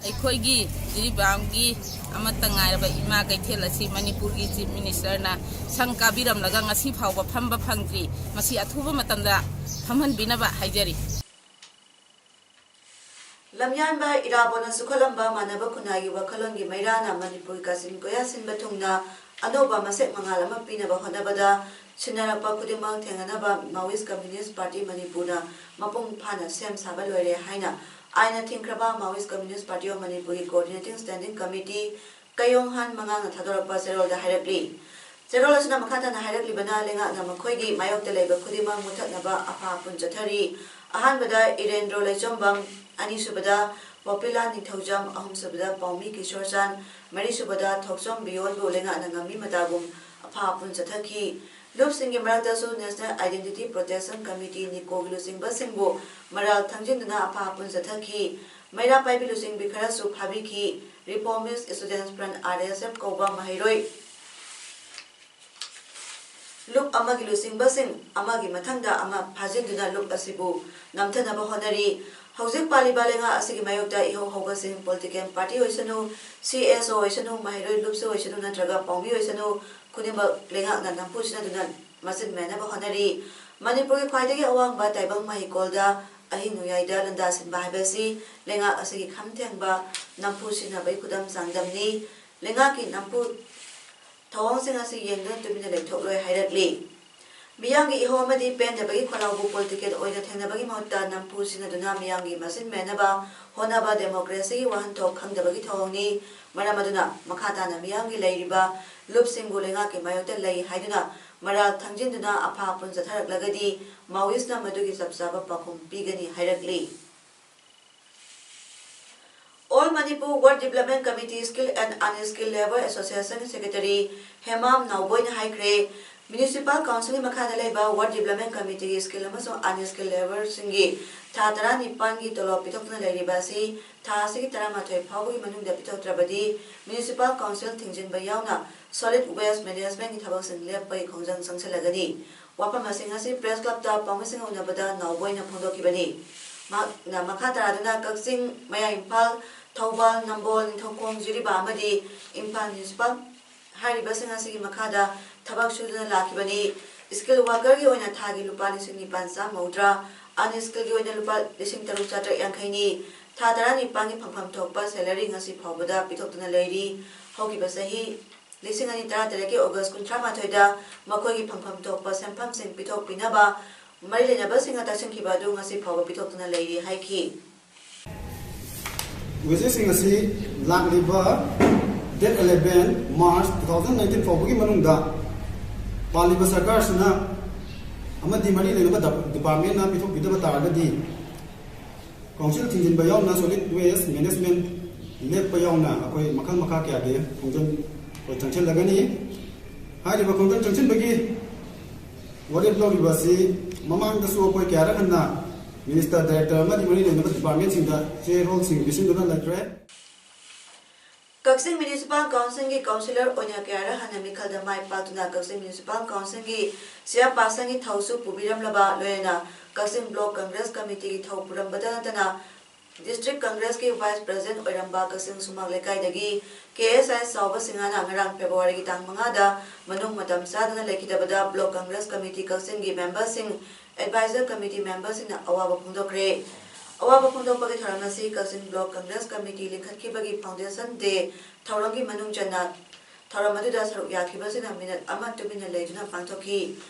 ꯑꯩꯈꯣꯏꯒꯤ ꯖꯤꯔꯤꯕꯥꯝꯒꯤ ꯑꯃꯠꯇ ꯉꯥꯏꯔꯕ ꯏꯃꯥ ꯀꯩꯊꯦꯜ ꯑꯁꯤ ꯃꯅꯤꯄꯨꯔꯒꯤ Chief Ministerꯅ ꯁꯪ ꯀꯥꯕꯤꯔꯝꯂꯒ ꯉꯁꯤ ꯐꯥꯎꯕ ꯐꯝꯕ ꯐꯪꯗ꯭ꯔꯤ꯫ ꯃꯁꯤ ꯑꯊꯨꯕ ꯃꯇꯝꯗ ꯐꯝꯍꯟꯕꯤꯅꯕ ꯍꯥꯏꯖꯔꯤ꯫ ꯂꯝꯌꯥꯟꯕ ꯏꯔꯥꯕꯣꯠꯅ ꯆꯨꯈꯠꯂꯝꯕ ꯃꯥꯟꯅꯕ ꯈꯨꯟꯅꯥꯏꯒꯤ ꯋꯥꯈꯜꯂꯣꯟꯒꯤ ꯃꯩꯔꯥꯅ ꯃꯅꯤꯄꯨꯔꯒꯤ ꯀꯥꯆꯤꯟ ꯀꯣꯌꯥ ꯁꯤꯟꯕ ꯊꯨꯡꯅ ꯑꯅꯧꯕ ꯃꯁꯛ ꯃꯉꯥꯜ ꯑꯃ ꯄꯤꯅꯕ ꯍꯣꯠꯅꯕꯗ ꯁꯤꯟꯅꯔꯛꯄ ꯈꯨꯗꯤꯡꯃꯛ ꯊꯦꯡꯅꯅꯕ Maoist Communist Party ꯃꯅꯤꯄꯨꯔꯅ ꯃꯄꯨꯡ ꯐꯥꯅ ꯁꯦꯝ ꯁꯥꯕ ꯂꯣꯏꯔꯦ ꯍꯥꯏꯅ ꯑꯥꯏꯟꯅ ꯊꯤꯡꯈ꯭ꯔꯕ Maoist Communist Party of ꯃꯅꯤꯄꯨꯔꯒꯤ Coordinating Standing Committee ꯀꯌꯣꯡꯍꯥꯟ ꯃꯉꯥꯡꯅ ꯊꯥꯗꯣꯔꯛꯄ ꯆꯦꯔꯣꯜꯗ ꯍꯥꯏꯔꯛꯂꯤ꯫ ꯆꯦꯔꯣꯜ ꯑꯁꯤꯅ ꯃꯈꯥ ꯇꯥꯅ ꯍꯥꯏꯔꯛꯂꯤꯕꯅ, ꯂꯩꯉꯥꯛꯅ ꯃꯈꯣꯏꯒꯤ ꯃꯥꯌꯣꯛꯇ ꯂꯩꯕ ꯈꯨꯗꯤꯡꯃꯛ ꯃꯨꯊꯠꯅꯕ ꯑꯐꯥ ꯑꯄꯨꯟ ꯆꯠꯊꯔꯤ꯫ ꯑꯍꯥꯟꯕꯗ ꯏꯔꯦꯟꯗ꯭ꯔꯣ ꯂꯩꯆꯣꯝꯕꯝ, ꯑꯅꯤꯁꯨꯕꯗ ꯄꯣꯄꯤꯂꯥ ꯅꯤꯡꯊꯧꯖꯝ, ꯑꯍꯨꯝꯁꯨꯕꯗ ꯄꯥꯎꯃꯤ ꯀꯤꯁꯣꯔꯆꯥꯟ, ꯃꯔꯤꯁꯨꯕꯗ ꯊꯣꯛꯆꯣꯝ ꯕꯤꯌꯣꯟꯕꯨ ꯂꯩꯉꯥꯛꯅ ꯉꯝꯃꯤ ꯃꯇꯥꯒꯨꯝ ꯑꯐꯥ ꯑꯄꯨꯟ ꯆꯠꯊꯈꯤ꯫ ꯂꯨꯞꯁꯤꯡꯒꯤ ꯃꯔꯛꯇꯁꯨ National Identity Protection Committee, ꯅꯤꯀꯣꯒꯤ ꯂꯨꯆꯤꯡꯕꯁꯤꯡꯕꯨ ꯃꯔꯥꯜ ꯊꯪꯖꯤꯟꯗꯨꯅ ꯑꯐꯥ ꯑꯄꯨꯟ ꯆꯠꯊꯈꯤ꯫ ꯃꯩꯔꯥ ꯄꯥꯏꯕꯤ ꯂꯨꯆꯤꯡꯕꯤ ꯈꯔꯁꯨ ꯐꯥꯕꯤꯈꯤ꯫ Reformist Students Front, R S F, ꯀꯧꯕ ꯃꯍꯩꯔꯣꯏ ꯂꯨꯞ ꯑꯃꯒꯤ ꯂꯨꯆꯤꯡꯕꯁꯤꯡ ꯑꯃꯒꯤ ꯃꯊꯪꯗ ꯑꯃ ꯐꯥꯖꯤꯟꯗꯨꯅ ꯂꯨꯞ ꯑꯁꯤꯕꯨ ꯅꯝꯊꯅꯕ ꯍꯣꯠꯅꯔꯤ꯫ ꯍꯧꯖꯤꯛ ꯄꯥꯜꯂꯤꯕ ꯂꯩꯉꯥꯛ ꯑꯁꯤꯒꯤ ꯃꯥꯌꯣꯛꯇ ꯏꯍꯧ ꯍꯧꯕꯁꯤꯡ, political party ꯑꯣꯏꯁꯅꯨ, C S O ꯑꯣꯏꯁꯅꯨ, ꯃꯍꯩꯔꯣꯏ ꯂꯨꯞꯁꯨ ꯑꯣꯏꯁꯅꯨ, ꯅꯠꯇ꯭ꯔꯒ ꯄꯥꯎꯃꯤ ꯑꯣꯏꯁꯅꯨ, ꯈꯨꯗꯤꯡꯃꯛ ꯂꯩꯉꯥꯛꯅ ꯅꯝꯐꯨ ꯁꯤꯟꯅꯗꯨꯅ ꯃꯆꯤꯟ ꯃꯦꯟꯅꯕ ꯍꯣꯠꯅꯔꯤ꯫ ꯃꯅꯤꯄꯨꯔꯒꯤ ꯈ꯭ꯋꯥꯏꯗꯒꯤ ꯑꯋꯥꯡꯕ ꯇꯥꯏꯕꯪ ꯃꯍꯩꯀꯣꯜꯗ ꯑꯍꯤꯡ ꯅꯣꯡꯌꯥꯏꯗ ꯂꯟꯗꯥ ꯁꯤꯟꯕ ꯍꯥꯏꯕꯁꯤ ꯂꯩꯉꯥꯛ ꯑꯁꯤꯒꯤ ꯈꯝ ꯊꯦꯡꯕ ꯅꯝꯐꯨ ꯁꯤꯟꯅꯕꯒꯤ ꯈꯨꯗꯝ ꯆꯥꯡꯗꯝꯅꯤ꯫ ꯂꯩꯉꯥꯛꯀꯤ ꯅꯝꯐꯨ ꯊꯧꯑꯣꯡꯁꯤꯡ ꯑꯁꯤ ꯌꯦꯡꯗꯨꯅ ꯇꯨꯃꯤꯟꯅ ꯂꯩꯊꯣꯛꯂꯣꯏ ꯍꯥꯏꯔꯛꯂꯤ꯫ ꯃꯤꯌꯥꯝꯒꯤ ꯏꯍꯧ ꯑꯃꯗꯤ ꯄꯦꯟꯗꯕꯒꯤ ꯈꯣꯜꯂꯥꯎꯕꯨ political ꯑꯣꯏꯅ ꯊꯦꯡꯅꯕꯒꯤ ꯃꯍꯨꯠꯇ ꯅꯝꯐꯨ ꯁꯤꯟꯅꯗꯨꯅ ꯃꯤꯌꯥꯝꯒꯤ ꯃꯆꯤꯟ ꯃꯦꯟꯅꯕ ꯍꯣꯠꯅꯕ democracyꯒꯤ ꯋꯥꯍꯟꯊꯣꯛ ꯈꯪꯗꯕꯒꯤ ꯊꯧꯑꯣꯡꯅꯤ꯫ ꯃꯔꯝ ꯑꯗꯨꯅ ꯃꯈꯥ ꯇꯥꯅ ꯃꯤꯌꯥꯝꯒꯤ ꯂꯩꯔꯤꯕ ꯂꯨꯞꯁꯤꯡꯕꯨ ꯂꯩꯉꯥꯛꯀꯤ ꯃꯥꯌꯣꯛꯇ ꯂꯩ ꯍꯥꯏꯗꯨꯅ ꯃꯔꯥꯜ ꯊꯥꯡꯖꯤꯟꯗꯨꯅ ꯑꯐꯥ ꯑꯄꯨꯟ ꯆꯠꯊꯔꯛꯂꯒꯗꯤ Maoistꯅ ꯃꯗꯨꯒꯤ ꯆꯞ ꯆꯥꯕ ꯄꯥꯎꯈꯨꯝ ꯄꯤꯒꯅꯤ ꯍꯥꯏꯔꯛꯂꯤ꯫ All Manipur Ward Development Committee Skilled and Unskilled Labour Association Secretary Hemam ꯅꯥꯎꯕꯣꯏꯅ ꯍꯥꯏꯈ꯭ꯔꯦ, Municipal Councilꯒꯤ ꯃꯈꯥꯗ ꯂꯩꯕ Ward Development Committeeꯒꯤ skilled ꯑꯃꯁꯨꯡ unskilled labourꯁꯤꯡꯒꯤ ꯊꯥ ꯇꯔꯥꯅꯤꯄꯥꯟꯒꯤ ꯇꯣꯂꯣꯞ ꯄꯤꯊꯣꯛꯇꯨꯅ ꯂꯩꯔꯤꯕ ꯑꯁꯤ ꯊꯥ ꯑꯁꯤꯒꯤ ꯇꯔꯥꯃꯥꯊꯣꯏ ꯐꯥꯎꯕꯒꯤ ꯃꯅꯨꯡꯗ ꯄꯤꯊꯣꯛꯇ꯭ꯔꯕꯗꯤ Municipal Council ꯊꯤꯡꯖꯤꯟꯕ ꯌꯥꯎꯅ solid waste managementꯀꯤ ꯊꯕꯛꯁꯤꯡ ꯂꯦꯞꯄꯒꯤ ꯈꯣꯡꯖꯪ ꯆꯪꯁꯤꯜꯂꯒꯅꯤ꯫ ꯋꯥꯐꯝ ꯑꯁꯤꯡ ꯑꯁꯤ Press Clubꯇ ꯄꯥꯎꯃꯤꯁꯤꯡꯒ ꯎꯅꯕꯗ ꯅꯥꯎꯕꯣꯏꯅ ꯐꯣꯡꯗꯣꯛꯈꯤꯕꯅꯤ꯫ ꯃꯍꯥꯛꯅ ꯃꯈꯥ ꯇꯥꯔꯗꯨꯅ ꯀꯛꯆꯤꯡ, ꯃꯌꯥꯏ ꯏꯝꯐꯥꯜ, ꯊꯧꯕꯥꯜ, ꯅꯝꯕꯣꯜ, ꯅꯤꯡꯊꯧꯈꯣꯡ, ꯖꯤꯔꯤꯕꯥꯝ ꯑꯃꯗꯤ ꯏꯝꯐꯥꯜ Municipal ꯍꯥꯏꯔꯤꯕꯁꯤꯡ ꯑꯁꯤꯒꯤ ꯃꯈꯥꯗ ꯊꯕꯛ ꯁꯨꯗꯨꯅ ꯂꯥꯛꯈꯤꯕꯅꯤ꯫ Skilled workerꯒꯤ ꯑꯣꯏꯅ ꯊꯥꯒꯤ ꯂꯨꯄꯥ ꯂꯤꯁꯤꯡ ꯅꯤꯄꯥꯟ ꯆꯥꯝꯃ ꯃꯧꯗ꯭ꯔꯥ, unskilledꯀꯤ ꯑꯣꯏꯅ ꯂꯨꯄꯥ ꯂꯤꯁꯤꯡ ꯇꯔꯨꯛ ꯆꯥꯇ꯭ꯔꯦꯠ ꯌꯥꯡꯈꯩꯅꯤ꯫ ꯊꯥ ꯇꯔꯥꯅꯤꯄꯥꯟꯒꯤ ꯐꯪꯐꯝ ꯊꯣꯛꯄ salary ꯉꯁꯤ ꯐꯥꯎꯕꯗ ꯄꯤꯊꯣꯛꯇꯨꯅ ꯂꯩꯔꯤ꯫ ꯍꯧꯈꯤꯕ ꯆꯍꯤ ꯂꯤꯁꯤꯡ ꯑꯅꯤ ꯇꯔꯥꯇꯔꯦꯠꯀꯤ August ꯀꯨꯟꯊ꯭ꯔꯥ ꯃꯥꯊꯣꯏꯗ ꯃꯈꯣꯏꯒꯤ ꯐꯪꯐꯝ ꯊꯣꯛꯄ ꯁꯦꯟꯐꯝꯁꯤꯡ ꯄꯤꯊꯣꯛꯄꯤꯅꯕ ꯃꯔꯤ ꯂꯩꯅꯕꯁꯤꯡꯅ ꯇꯛꯁꯤꯟꯈꯤꯕ ꯑꯗꯨ ꯉꯁꯤ ꯐꯥꯎꯕ ꯄꯤꯊꯣꯛꯇꯨꯅ ꯂꯩꯔꯤ ꯍꯥꯏꯈꯤ꯫ Wagesꯁꯤꯡ ꯑꯁꯤ ꯂꯥꯛꯂꯤꯕ date eleven March two thousand nineteen ꯐꯥꯎꯕꯒꯤ ꯃꯅꯨꯡꯗ ꯄꯥꯜꯂꯤꯕ ꯁꯔꯀꯥꯔꯁꯤꯅ ꯑꯃꯗꯤ ꯃꯔꯤ ꯂꯩꯅꯕ departmentꯅ ꯄꯤꯊꯣꯛꯄꯤꯗꯕ ꯇꯥꯔꯒꯗꯤ Council ꯊꯤꯡꯖꯤꯟꯕ ꯌꯥꯎꯅ solid waste management ꯂꯦꯞꯄ ꯌꯥꯎꯅ ꯑꯩꯈꯣꯏ ꯃꯈꯜ ꯃꯈꯥ ꯀꯌꯥꯒꯤ ꯈꯣꯡꯖꯪ ꯑꯩꯈꯣꯏ ꯆꯪꯁꯤꯜꯂꯒꯅꯤ꯫ ꯍꯥꯏꯔꯤꯕ ꯈꯣꯡꯖꯪ ꯆꯪꯁꯤꯟꯕꯒꯤ ꯋꯥꯔꯦꯞ ꯂꯧꯔꯤꯕ ꯑꯁꯤ ꯃꯃꯥꯡꯗꯁꯨ ꯑꯩꯈꯣꯏ ꯀꯌꯥꯔꯛ ꯍꯟꯅ ꯃꯤꯅꯤꯁꯇꯔ, ꯗꯥꯏꯔꯦꯛꯇꯔ ꯑꯃꯗꯤ ꯃꯔꯤ ꯂꯩꯅꯕ ꯗꯤꯄꯥꯔꯠꯃꯦꯟꯁꯤꯡꯗ ꯆꯦꯔꯣꯜꯁꯤꯡ ꯄꯤꯁꯤꯟꯗꯨꯅ ꯂꯩꯈ꯭ꯔꯦ꯫ ꯀꯛꯆꯤꯡ ꯃ꯭ꯌꯨꯅꯤꯁꯤꯄꯥꯜ ꯀꯥꯎꯟꯁꯤꯜꯒꯤ ꯀꯥꯎꯟꯁꯤꯂꯔ ꯑꯣꯏꯅ ꯀꯌꯥꯔꯛ ꯍꯟꯅ ꯃꯤꯈꯜꯗ ꯃꯥꯏ ꯄꯥꯛꯇꯨꯅ ꯀꯛꯆꯤꯡ ꯃ꯭ꯌꯨꯅꯤꯁꯤꯄꯥꯜ ꯀꯥꯎꯟꯁꯤꯜꯒꯤ ꯆꯤꯌꯥꯔꯄꯥꯔꯁꯟꯒꯤ ꯊꯧꯁꯨ ꯄꯨꯕꯤꯔꯝꯂꯕ, ꯂꯣꯏꯅꯅ ꯀꯛꯆꯤꯡ ꯕ꯭ꯂꯣꯛ ꯀꯪꯒ꯭ꯔꯦꯁ ꯀꯃꯤꯇꯤꯒꯤ ꯊꯧ ꯄꯨꯔꯝꯕꯇ ꯅꯠꯇꯅ ꯗꯤꯁꯇ꯭ꯔꯤꯛ ꯀꯪꯒ꯭ꯔꯦꯁꯀꯤ ꯚꯥꯏꯁ ꯄ꯭ꯔꯦꯁꯤꯗꯦꯟꯠ ꯑꯣꯏꯔꯝꯕ ꯀꯛꯆꯤꯡ ꯁꯨꯃꯥꯡ ꯂꯩꯀꯥꯏꯗꯒꯤ ꯀꯦ ꯑꯦꯁ ꯑꯥꯏ ꯆꯥꯎꯕ ꯁꯤꯡꯍꯅ ꯉꯔꯥꯡ ꯐꯦꯕ꯭ꯔꯨꯋꯥꯔꯤꯒꯤ ꯇꯥꯡ ꯃꯉꯥꯗ ꯃꯅꯨꯡ ꯃꯇꯝ ꯆꯥꯗꯅ ꯂꯩꯈꯤꯗꯕꯗ ꯕ꯭ꯂꯣꯛ ꯀꯪꯒ꯭ꯔꯦꯁ ꯀꯃꯤꯇꯤ ꯀꯛꯆꯤꯡꯒꯤ ꯃꯦꯝꯕꯔꯁꯤꯡ, ꯑꯦꯗꯚꯥꯏꯖꯔ ꯀꯃꯤꯇꯤ ꯃꯦꯝꯕꯔꯁꯤꯡꯅ ꯑꯋꯥꯕ ꯐꯣꯡꯗꯣꯛꯈ꯭ꯔꯦ꯫ ꯑꯋꯥꯕ ꯐꯣꯡꯗꯣꯛꯄꯒꯤ ꯊꯧꯔꯝ ꯑꯁꯤ ꯀꯛꯆꯤꯡ ꯕ꯭ꯂꯣꯛ ꯀꯪꯒ꯭ꯔꯦꯁ ꯀꯃꯤꯇꯤ ꯂꯤꯡꯈꯠꯈꯤꯕꯒꯤ ꯐꯥꯎꯟꯗꯦꯁꯟ ꯗꯦ ꯊꯧꯔꯝꯒꯤ ꯃꯅꯨꯡ ꯆꯟꯅ ꯊꯧꯔꯝ ꯑꯗꯨꯗ ꯁꯔꯨꯛ ꯌꯥꯈꯤꯕꯁꯤꯡꯅ ꯃꯤꯅꯠ ꯑꯃ ꯇꯨꯃꯤꯟꯅ ꯂꯩꯗꯨꯅ ꯄꯥꯡꯊꯣꯛꯈꯤ꯫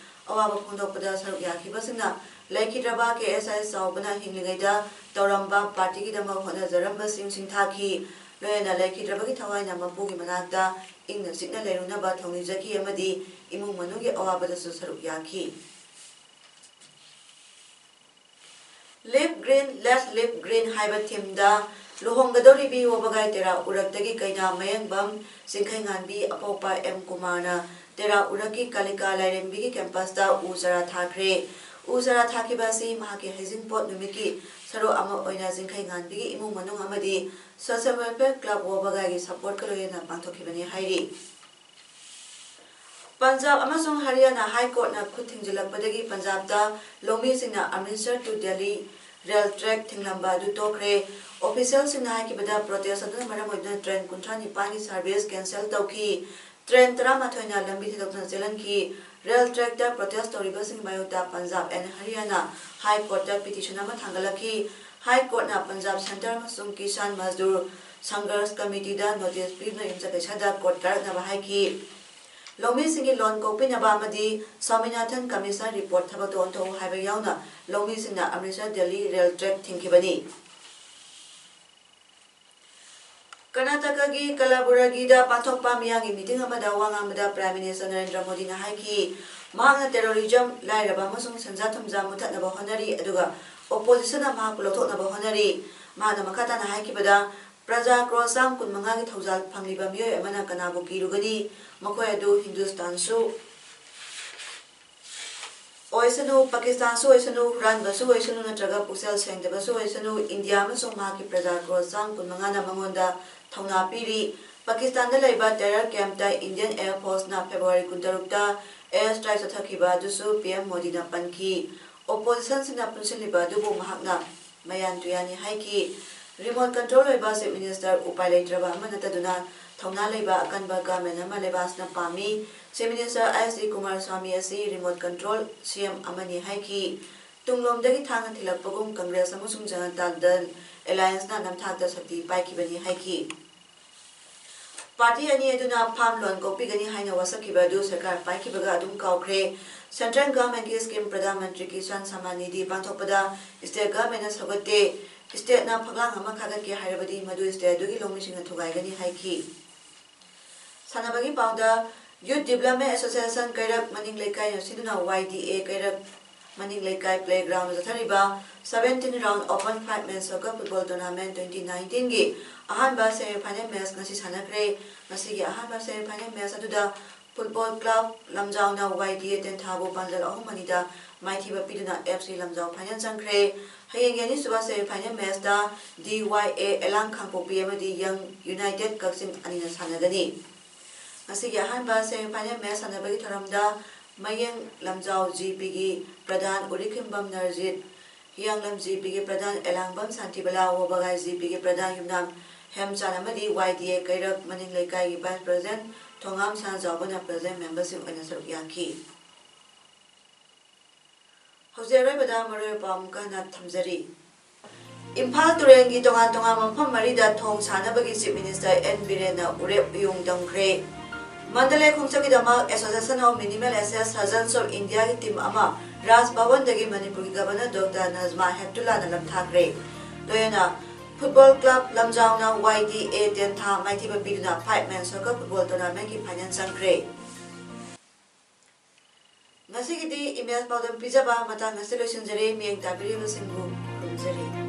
ꯑꯋꯥꯕ ꯐꯣꯡꯗꯣꯛꯄꯗ ꯁꯔꯨꯛ ꯌꯥꯈꯤꯕꯁꯤꯡꯅ ꯂꯩꯈꯤꯗ꯭ꯔꯕ ꯀꯦ ꯑꯦꯁ ꯑꯥꯏ ꯆꯥꯎꯕꯅ ꯍꯤꯡꯂꯤꯉꯩꯗ ꯇꯧꯔꯝꯕ ꯄꯥꯔꯇꯤꯒꯤꯗꯃꯛ ꯍꯣꯠꯅꯖꯔꯝꯕꯁꯤꯡ ꯁꯤꯡꯊꯥꯈꯤ꯫ ꯂꯣꯏꯅꯅ ꯂꯩꯈꯤꯗ꯭ꯔꯕꯒꯤ ꯊꯋꯥꯏꯅ ꯃꯄꯨꯒꯤ ꯃꯅꯥꯛꯇ ꯏꯪꯅ ꯆꯤꯛꯅ ꯂꯩꯔꯨꯅꯕ ꯊꯧꯅꯤꯖꯈꯤ ꯑꯃꯗꯤ ꯏꯃꯨꯡ ꯃꯅꯨꯡꯒꯤ ꯑꯋꯥꯕꯗꯁꯨ ꯁꯔꯨꯛ ꯌꯥꯈꯤ꯫ Live Green, Let Live Green ꯍꯥꯏꯕ ꯊꯤꯝꯗ ꯂꯨꯍꯣꯡꯒꯗꯧꯔꯤꯕꯤ ꯋꯥꯕꯒꯥꯏ ꯇꯦꯔꯥ ꯎꯔꯛꯇꯒꯤ ꯀꯩꯅꯥ ꯃꯌꯦꯡꯕꯝ ꯆꯤꯡꯈꯩꯉꯥꯟꯕꯤ ꯑꯄꯣꯛꯄ ꯑꯦꯝ ꯀꯨꯃꯥꯔꯅ ꯇꯦꯔꯥ ꯎꯔꯛꯀꯤ ꯀꯥꯂꯤꯀꯥ ꯂꯥꯏꯔꯦꯝꯕꯤꯒꯤ ꯀꯦꯝꯄꯁꯇ ꯎ ꯆꯥꯔꯥ ꯊꯥꯈ꯭ꯔꯦ꯫ ꯎ ꯆꯥꯔꯥ ꯊꯥꯈꯤꯕ ꯑꯁꯤ ꯃꯍꯥꯛꯀꯤ ꯍꯩꯖꯤꯡꯄꯣꯠ ꯅꯨꯃꯤꯠꯀꯤ ꯁꯔꯨꯛ ꯑꯃ ꯑꯣꯏꯅ ꯆꯤꯡꯈꯩꯉꯥꯟꯕꯤꯒꯤ ꯏꯃꯨꯡ ꯃꯅꯨꯡ ꯑꯃꯗꯤ Social Welfare Club ꯋꯥꯕꯒꯥꯏꯒꯤ ꯁꯄꯣꯔꯠꯀ ꯂꯣꯏꯅꯅ ꯄꯥꯡꯊꯣꯛꯈꯤꯕꯅꯤ ꯍꯥꯏꯔꯤ꯫ ꯄꯟꯖꯥꯕ ꯑꯃꯁꯨꯡ ꯍꯔꯤꯌꯥꯅꯥ ꯍꯥꯏ ꯀꯣꯔꯠꯅ ꯈꯨꯠ ꯊꯤꯡꯖꯤꯜꯂꯛꯄꯗꯒꯤ ꯄꯟꯖꯥꯕꯇ ꯂꯧꯃꯤꯁꯤꯡꯅ Amritsar to Delhi rail track ꯊꯤꯡꯂꯝꯕ ꯑꯗꯨ ꯇꯣꯛꯈ꯭ꯔꯦ꯫ ꯑꯣꯐꯤꯁꯤꯌꯦꯜꯁꯤꯡꯅ ꯍꯥꯏꯈꯤꯕꯗ, ꯄ꯭ꯔꯣꯇꯦꯁ ꯑꯗꯨꯅ ꯃꯔꯝ ꯑꯣꯏꯗꯨꯅ ꯇ꯭ꯔꯦꯟ ꯀꯨꯟꯊ꯭ꯔꯥ ꯅꯤꯄꯥꯟꯒꯤ ꯁꯔꯚꯤꯁ ꯀꯦꯟꯁꯦꯜ ꯇꯧꯈꯤ꯫ ꯇ꯭ꯔꯦꯟ ꯇꯔꯥꯃꯥꯊꯣꯏꯅ ꯂꯝꯕꯤ ꯊꯥꯗꯣꯛꯇꯨꯅ ꯆꯦꯜꯍꯟꯈꯤ꯫ ꯔꯦꯜ ꯇ꯭ꯔꯦꯛꯇ ꯄ꯭ꯔꯣꯇꯦꯁ ꯇꯧꯔꯤꯕꯁꯤꯡꯒꯤ ꯃꯥꯌꯣꯛꯇ ꯄꯟꯖꯥꯕ ꯑꯦꯟ ꯍꯔꯤꯌꯥꯅꯥ ꯍꯥꯏ ꯀꯣꯔꯠꯇ ꯄꯤꯇꯤꯁꯟ ꯑꯃ ꯊꯥꯡꯒꯠꯂꯛꯈꯤ꯫ ꯍꯥꯏ ꯀꯣꯔꯠꯅ ꯄꯟꯖꯥꯕ ꯁꯦꯟꯇꯔ ꯑꯃꯁꯨꯡ ꯀꯤꯁꯥꯟ ꯃꯖꯗꯨꯔ ꯁꯪꯘꯔꯁ ꯀꯃꯤꯇꯤꯗ ꯅꯣꯇꯤꯁ ꯄꯤꯗꯨꯅ ꯌꯨꯝꯁꯀꯩꯁꯗ ꯀꯣꯔꯠ ꯀꯥꯔꯛꯅꯕ ꯍꯥꯏꯈꯤ꯫ ꯂꯧꯃꯤꯁꯤꯡꯒꯤ ꯂꯣꯟ ꯀꯣꯛꯄꯤꯅꯕ ꯑꯃꯗꯤ ꯁ꯭ꯋꯥꯃꯤꯅꯥꯊꯟ ꯀꯃꯤꯁꯟ ꯔꯤꯄꯣꯔꯠ ꯊꯕꯛꯇ ꯑꯣꯟꯊꯣꯛꯎ ꯍꯥꯏꯕ ꯌꯥꯎꯅ ꯂꯧꯃꯤꯁꯤꯡꯅ ꯑꯃ꯭ꯔꯤꯠꯁꯔ ꯗꯦꯜꯂꯤ ꯔꯦꯜ ꯇ꯭ꯔꯦꯛ ꯊꯤꯡꯈꯤꯕꯅꯤ꯫ ꯀꯔꯅꯥꯇꯀꯥꯒꯤ ꯀꯂꯥꯕꯨꯔꯒꯤꯗ ꯄꯥꯡꯊꯣꯛꯄ ꯃꯤꯌꯥꯝꯒꯤ ꯃꯤꯇꯤꯡ ꯑꯃꯗ ꯋꯥ ꯉꯥꯡꯕꯗ ꯄ꯭ꯔꯥꯏꯝ ꯃꯤꯅꯤꯁꯇꯔ ꯅꯔꯦꯟꯗ꯭ꯔ ꯃꯣꯗꯤꯅ ꯍꯥꯏꯈꯤ, ꯃꯍꯥꯛꯅ ꯇꯦꯔꯣꯔꯤꯖꯝ, ꯂꯥꯏꯔꯕ ꯑꯃꯁꯨꯡ ꯁꯦꯟꯖꯥ ꯊꯨꯝꯖꯥ ꯃꯨꯊꯠꯅꯕ ꯍꯣꯠꯅꯔꯤ, ꯑꯗꯨꯒ ꯑꯣꯄꯣꯖꯤꯁꯟꯅ ꯃꯍꯥꯛꯄꯨ ꯂꯧꯊꯣꯛꯅꯕ ꯍꯣꯠꯅꯔꯤ꯫ ꯃꯍꯥꯛꯅ ꯃꯈꯥ ꯇꯥꯅ ꯍꯥꯏꯈꯤꯕꯗ, ꯄ꯭ꯔꯖꯥ ꯀ꯭ꯔꯣꯔ ꯆꯥꯝ ꯀꯨꯟ ꯃꯉꯥꯒꯤ ꯊꯧꯖꯥꯜ ꯐꯪꯂꯤꯕ ꯃꯤꯑꯣꯏ ꯑꯃꯅ ꯀꯅꯥꯕꯨ ꯀꯤꯔꯨꯒꯅꯤ? ꯃꯈꯣꯏ ꯑꯗꯨ ꯍꯤꯟꯗꯨꯁꯇꯥꯟꯁꯨ ꯑꯣꯏꯁꯅꯨ, ꯄꯥꯀꯤꯁꯇꯥꯟꯁꯨ ꯑꯣꯏꯁꯅꯨ, ꯍꯨꯔꯥꯟꯕꯁꯨ ꯑꯣꯏꯁꯅꯨ, ꯅꯠꯇ꯭ꯔꯒ ꯄꯨꯛꯆꯦꯜ ꯁꯦꯡꯗꯕꯁꯨ ꯑꯣꯏꯁꯅꯨ, ꯏꯟꯗꯤꯌꯥ ꯑꯃꯁꯨꯡ ꯃꯍꯥꯛꯀꯤ ꯄ꯭ꯔꯖꯥ ꯀ꯭ꯔꯣꯔ ꯆꯥꯝ ꯀꯨꯟꯃꯉꯥꯅ ꯃꯉꯣꯟꯗ ꯊꯧꯅꯥ ꯄꯤꯔꯤ꯫ ꯄꯥꯀꯤꯁꯇꯥꯟꯗ ꯂꯩꯕ terror camp ꯇ Indian Air Force ꯅ February ꯀꯨꯟꯇꯔꯨꯛꯇ air strike ꯆꯠꯊꯈꯤꯕ ꯑꯗꯨꯁꯨ P M ꯃꯣꯗꯤꯅ ꯄꯟꯈꯤ꯫ Opposition ꯁꯤꯡꯅ ꯄꯨꯟꯁꯤꯜꯂꯤꯕ ꯑꯗꯨꯕꯨ ꯃꯍꯥꯛꯅ ꯃꯌꯥꯟ ꯇꯨꯌꯥꯟꯅꯤ ꯍꯥꯏꯈꯤ꯫ Remote control ꯑꯣꯏꯕ Chief Minister ꯎꯄꯥꯏ ꯂꯩꯇ꯭ꯔꯕ ꯑꯃ ꯅꯠꯇꯗꯨꯅ ꯊꯧꯅꯥ ꯂꯩꯕ ꯑꯀꯟꯕ government ꯑꯃ ꯂꯩꯕꯥꯛ ꯑꯁꯤꯅ ꯄꯥꯝꯃꯤ꯫ Chief Minister S D Kumar swami ꯑꯁꯤ remote control C M ꯑꯃꯅꯤ ꯍꯥꯏꯈꯤ꯫ ꯇꯨꯡꯂꯣꯝꯗꯒꯤ ꯊꯥꯡꯅ ꯊꯤꯜꯂꯛꯄꯒꯨꯝ Congress ꯑꯃꯁꯨꯡ Janata Dal Alliance ꯅ ꯅꯝꯊꯥꯛꯇ ꯁꯛꯇꯤ ꯄꯥꯏꯈꯤꯕꯅꯤ ꯍꯥꯏꯈꯤ꯫ Party ꯑꯅꯤ ꯑꯗꯨꯅ farm loan ꯀꯣꯛꯄꯤꯒꯅꯤ ꯍꯥꯏꯅ ꯋꯥꯁꯛꯈꯤꯕ ꯑꯗꯨ ꯁꯔꯀꯥꯔ ꯄꯥꯏꯈꯤꯕꯒ ꯑꯗꯨꯝ ꯀꯥꯎꯈ꯭ꯔꯦ꯫ Central government ꯀꯤ scheme Pradhan Mantri Kisan Samman Nidhi ꯄꯥꯡꯊꯣꯛꯄꯗ state government ꯅ ꯁꯧꯒꯠꯇꯦ꯫ State ꯅ ꯐꯛꯂꯥꯡ ꯑꯃ ꯈꯥꯒꯠꯀꯦ ꯍꯥꯏꯔꯕꯗꯤ ꯃꯗꯨ state ꯑꯗꯨꯒꯤ ꯂꯧꯃꯤꯁꯤꯡꯅ ꯊꯨꯒꯥꯏꯒꯅꯤ ꯍꯥꯏꯈꯤ꯫ ꯁꯥꯟꯅꯕꯒꯤ ꯄꯥꯎꯗ, Youth Development Association ꯀꯩꯔꯛ ꯃꯅꯤꯡ ꯂꯩꯀꯥꯏꯅ ꯁꯤꯟꯗꯨꯅ Y D A ꯀꯩꯔꯛ ꯃꯅꯤꯡ ꯂꯩꯀꯥꯏ playground ꯗ ꯆꯠꯊꯔꯤꯕ seventeen round open five man soccer football tournament twenty nineteen ꯒꯤ ꯑꯍꯥꯟꯕ semi final match ꯉꯁꯤ ꯁꯥꯟꯅꯈ꯭ꯔꯦ꯫ ꯉꯁꯤꯒꯤ ꯑꯍꯥꯟꯕ semi final match ꯑꯗꯨꯗ Football Club ꯂꯝꯖꯥꯎꯅ Y D A ꯇꯦꯟꯊꯥꯕꯨ ꯄꯥꯟꯖꯜ ꯑꯍꯨꯝ ꯑꯅꯤꯗ ꯃꯥꯏꯊꯤꯕ ꯄꯤꯗꯨꯅ F C ꯂꯝꯖꯥꯎ final ꯆꯪꯈ꯭ꯔꯦ꯫ ꯍꯌꯦꯡꯒꯤ ꯑꯅꯤꯁꯨꯕ semi final match ꯇ D Y A ꯑꯦꯂꯥꯡ ꯀꯥꯡꯄꯣꯛꯄꯤ ꯑꯃꯗꯤ Young United ꯀꯛꯆꯤꯡ ꯑꯅꯤꯅ ꯁꯥꯟꯅꯒꯅꯤ꯫ ꯉꯁꯤꯒꯤ ꯑꯍꯥꯟꯕ semi final match ꯁꯥꯟꯅꯕꯒꯤ ꯊꯧꯔꯝꯗ ꯃꯌꯦꯡ ꯂꯝꯖꯥꯎ G P ꯒꯤ ꯄ꯭ꯔꯙꯥꯟ ꯎꯔꯤꯈꯤꯝꯕꯝ ꯅꯔꯖꯤꯠ, ꯍꯤꯌꯥꯡꯂꯝ G P ꯒꯤ ꯄ꯭ꯔꯙꯥꯟ ꯑꯦꯂꯥꯡꯕꯝ ꯁꯥꯟꯇꯤꯕꯂꯥ, ꯋꯥꯕꯒꯥꯏ G P ꯒꯤ ꯄ꯭ꯔꯙꯥꯟ ꯌꯨꯝꯅꯥꯝ ꯍꯦꯝꯆꯥꯟ ꯑꯃꯗꯤ Y D A ꯀꯩꯔꯛ ꯃꯅꯤꯡ ꯂꯩꯀꯥꯏꯒꯤ vice president ꯊꯣꯉꯥꯝ ꯁꯅꯥꯖꯥꯎꯕꯅ president member ꯁꯤꯡ ꯑꯣꯏꯅ ꯁꯔꯨꯛ ꯌꯥꯈꯤ꯫ ꯍꯧꯖꯤꯛ ꯑꯔꯣꯏꯕꯗ ꯃꯔꯨꯑꯣꯏꯕ ꯄꯥꯎ ꯑꯃꯨꯛꯀ ꯍꯟꯅ ꯊꯝꯖꯔꯤ꯫ ꯏꯝꯐꯥꯜ ꯇꯨꯔꯦꯜꯒꯤ ꯇꯣꯉꯥꯟ ꯇꯣꯉꯥꯟꯕ ꯃꯐꯝ ꯃꯔꯤꯗ ꯊꯣꯡ ꯁꯥꯅꯕꯒꯤ Chief Minister N ꯕꯤꯔꯦꯟꯅ ꯎꯔꯦꯞ ꯎꯌꯨꯡ ꯇꯝꯈ꯭ꯔꯦ꯫ ꯃꯟꯗꯂꯦ ꯈꯣꯡꯆꯠꯀꯤꯗꯃꯛ Association of Minimal Asset Surgeons of India ꯒꯤ team ꯑꯃ ꯔꯥꯖ ꯚꯕꯟꯗꯒꯤ ꯃꯅꯤꯄꯨꯔꯒꯤ Governor Doctor ꯅꯖꯃꯥ ꯍꯦꯞꯇꯨꯂꯥꯅ ꯂꯝꯊꯥꯈ꯭ꯔꯦ꯫ ꯂꯣꯏꯅꯅ Football Club ꯂꯝꯖꯥꯎꯅ Y D A ꯇꯦꯟꯊꯥ ꯃꯥꯏꯊꯤꯕ ꯄꯤꯗꯨꯅ five man soccer football tournament ꯀꯤ final ꯆꯪꯈ꯭ꯔꯦ꯫ ꯉꯁꯤꯒꯤꯗꯤ ꯏꯃꯦꯖ ꯄꯥꯎꯗꯝ ꯄꯤꯖꯕ ꯃꯇꯥꯡ ꯑꯁꯤ ꯂꯣꯏꯁꯤꯟꯖꯔꯦ꯫ ꯃꯤꯠꯌꯦꯡ ꯇꯥꯕꯤꯔꯤꯕꯁꯤꯡꯕꯨ ꯈꯨꯔꯨꯝꯖꯔꯤ꯫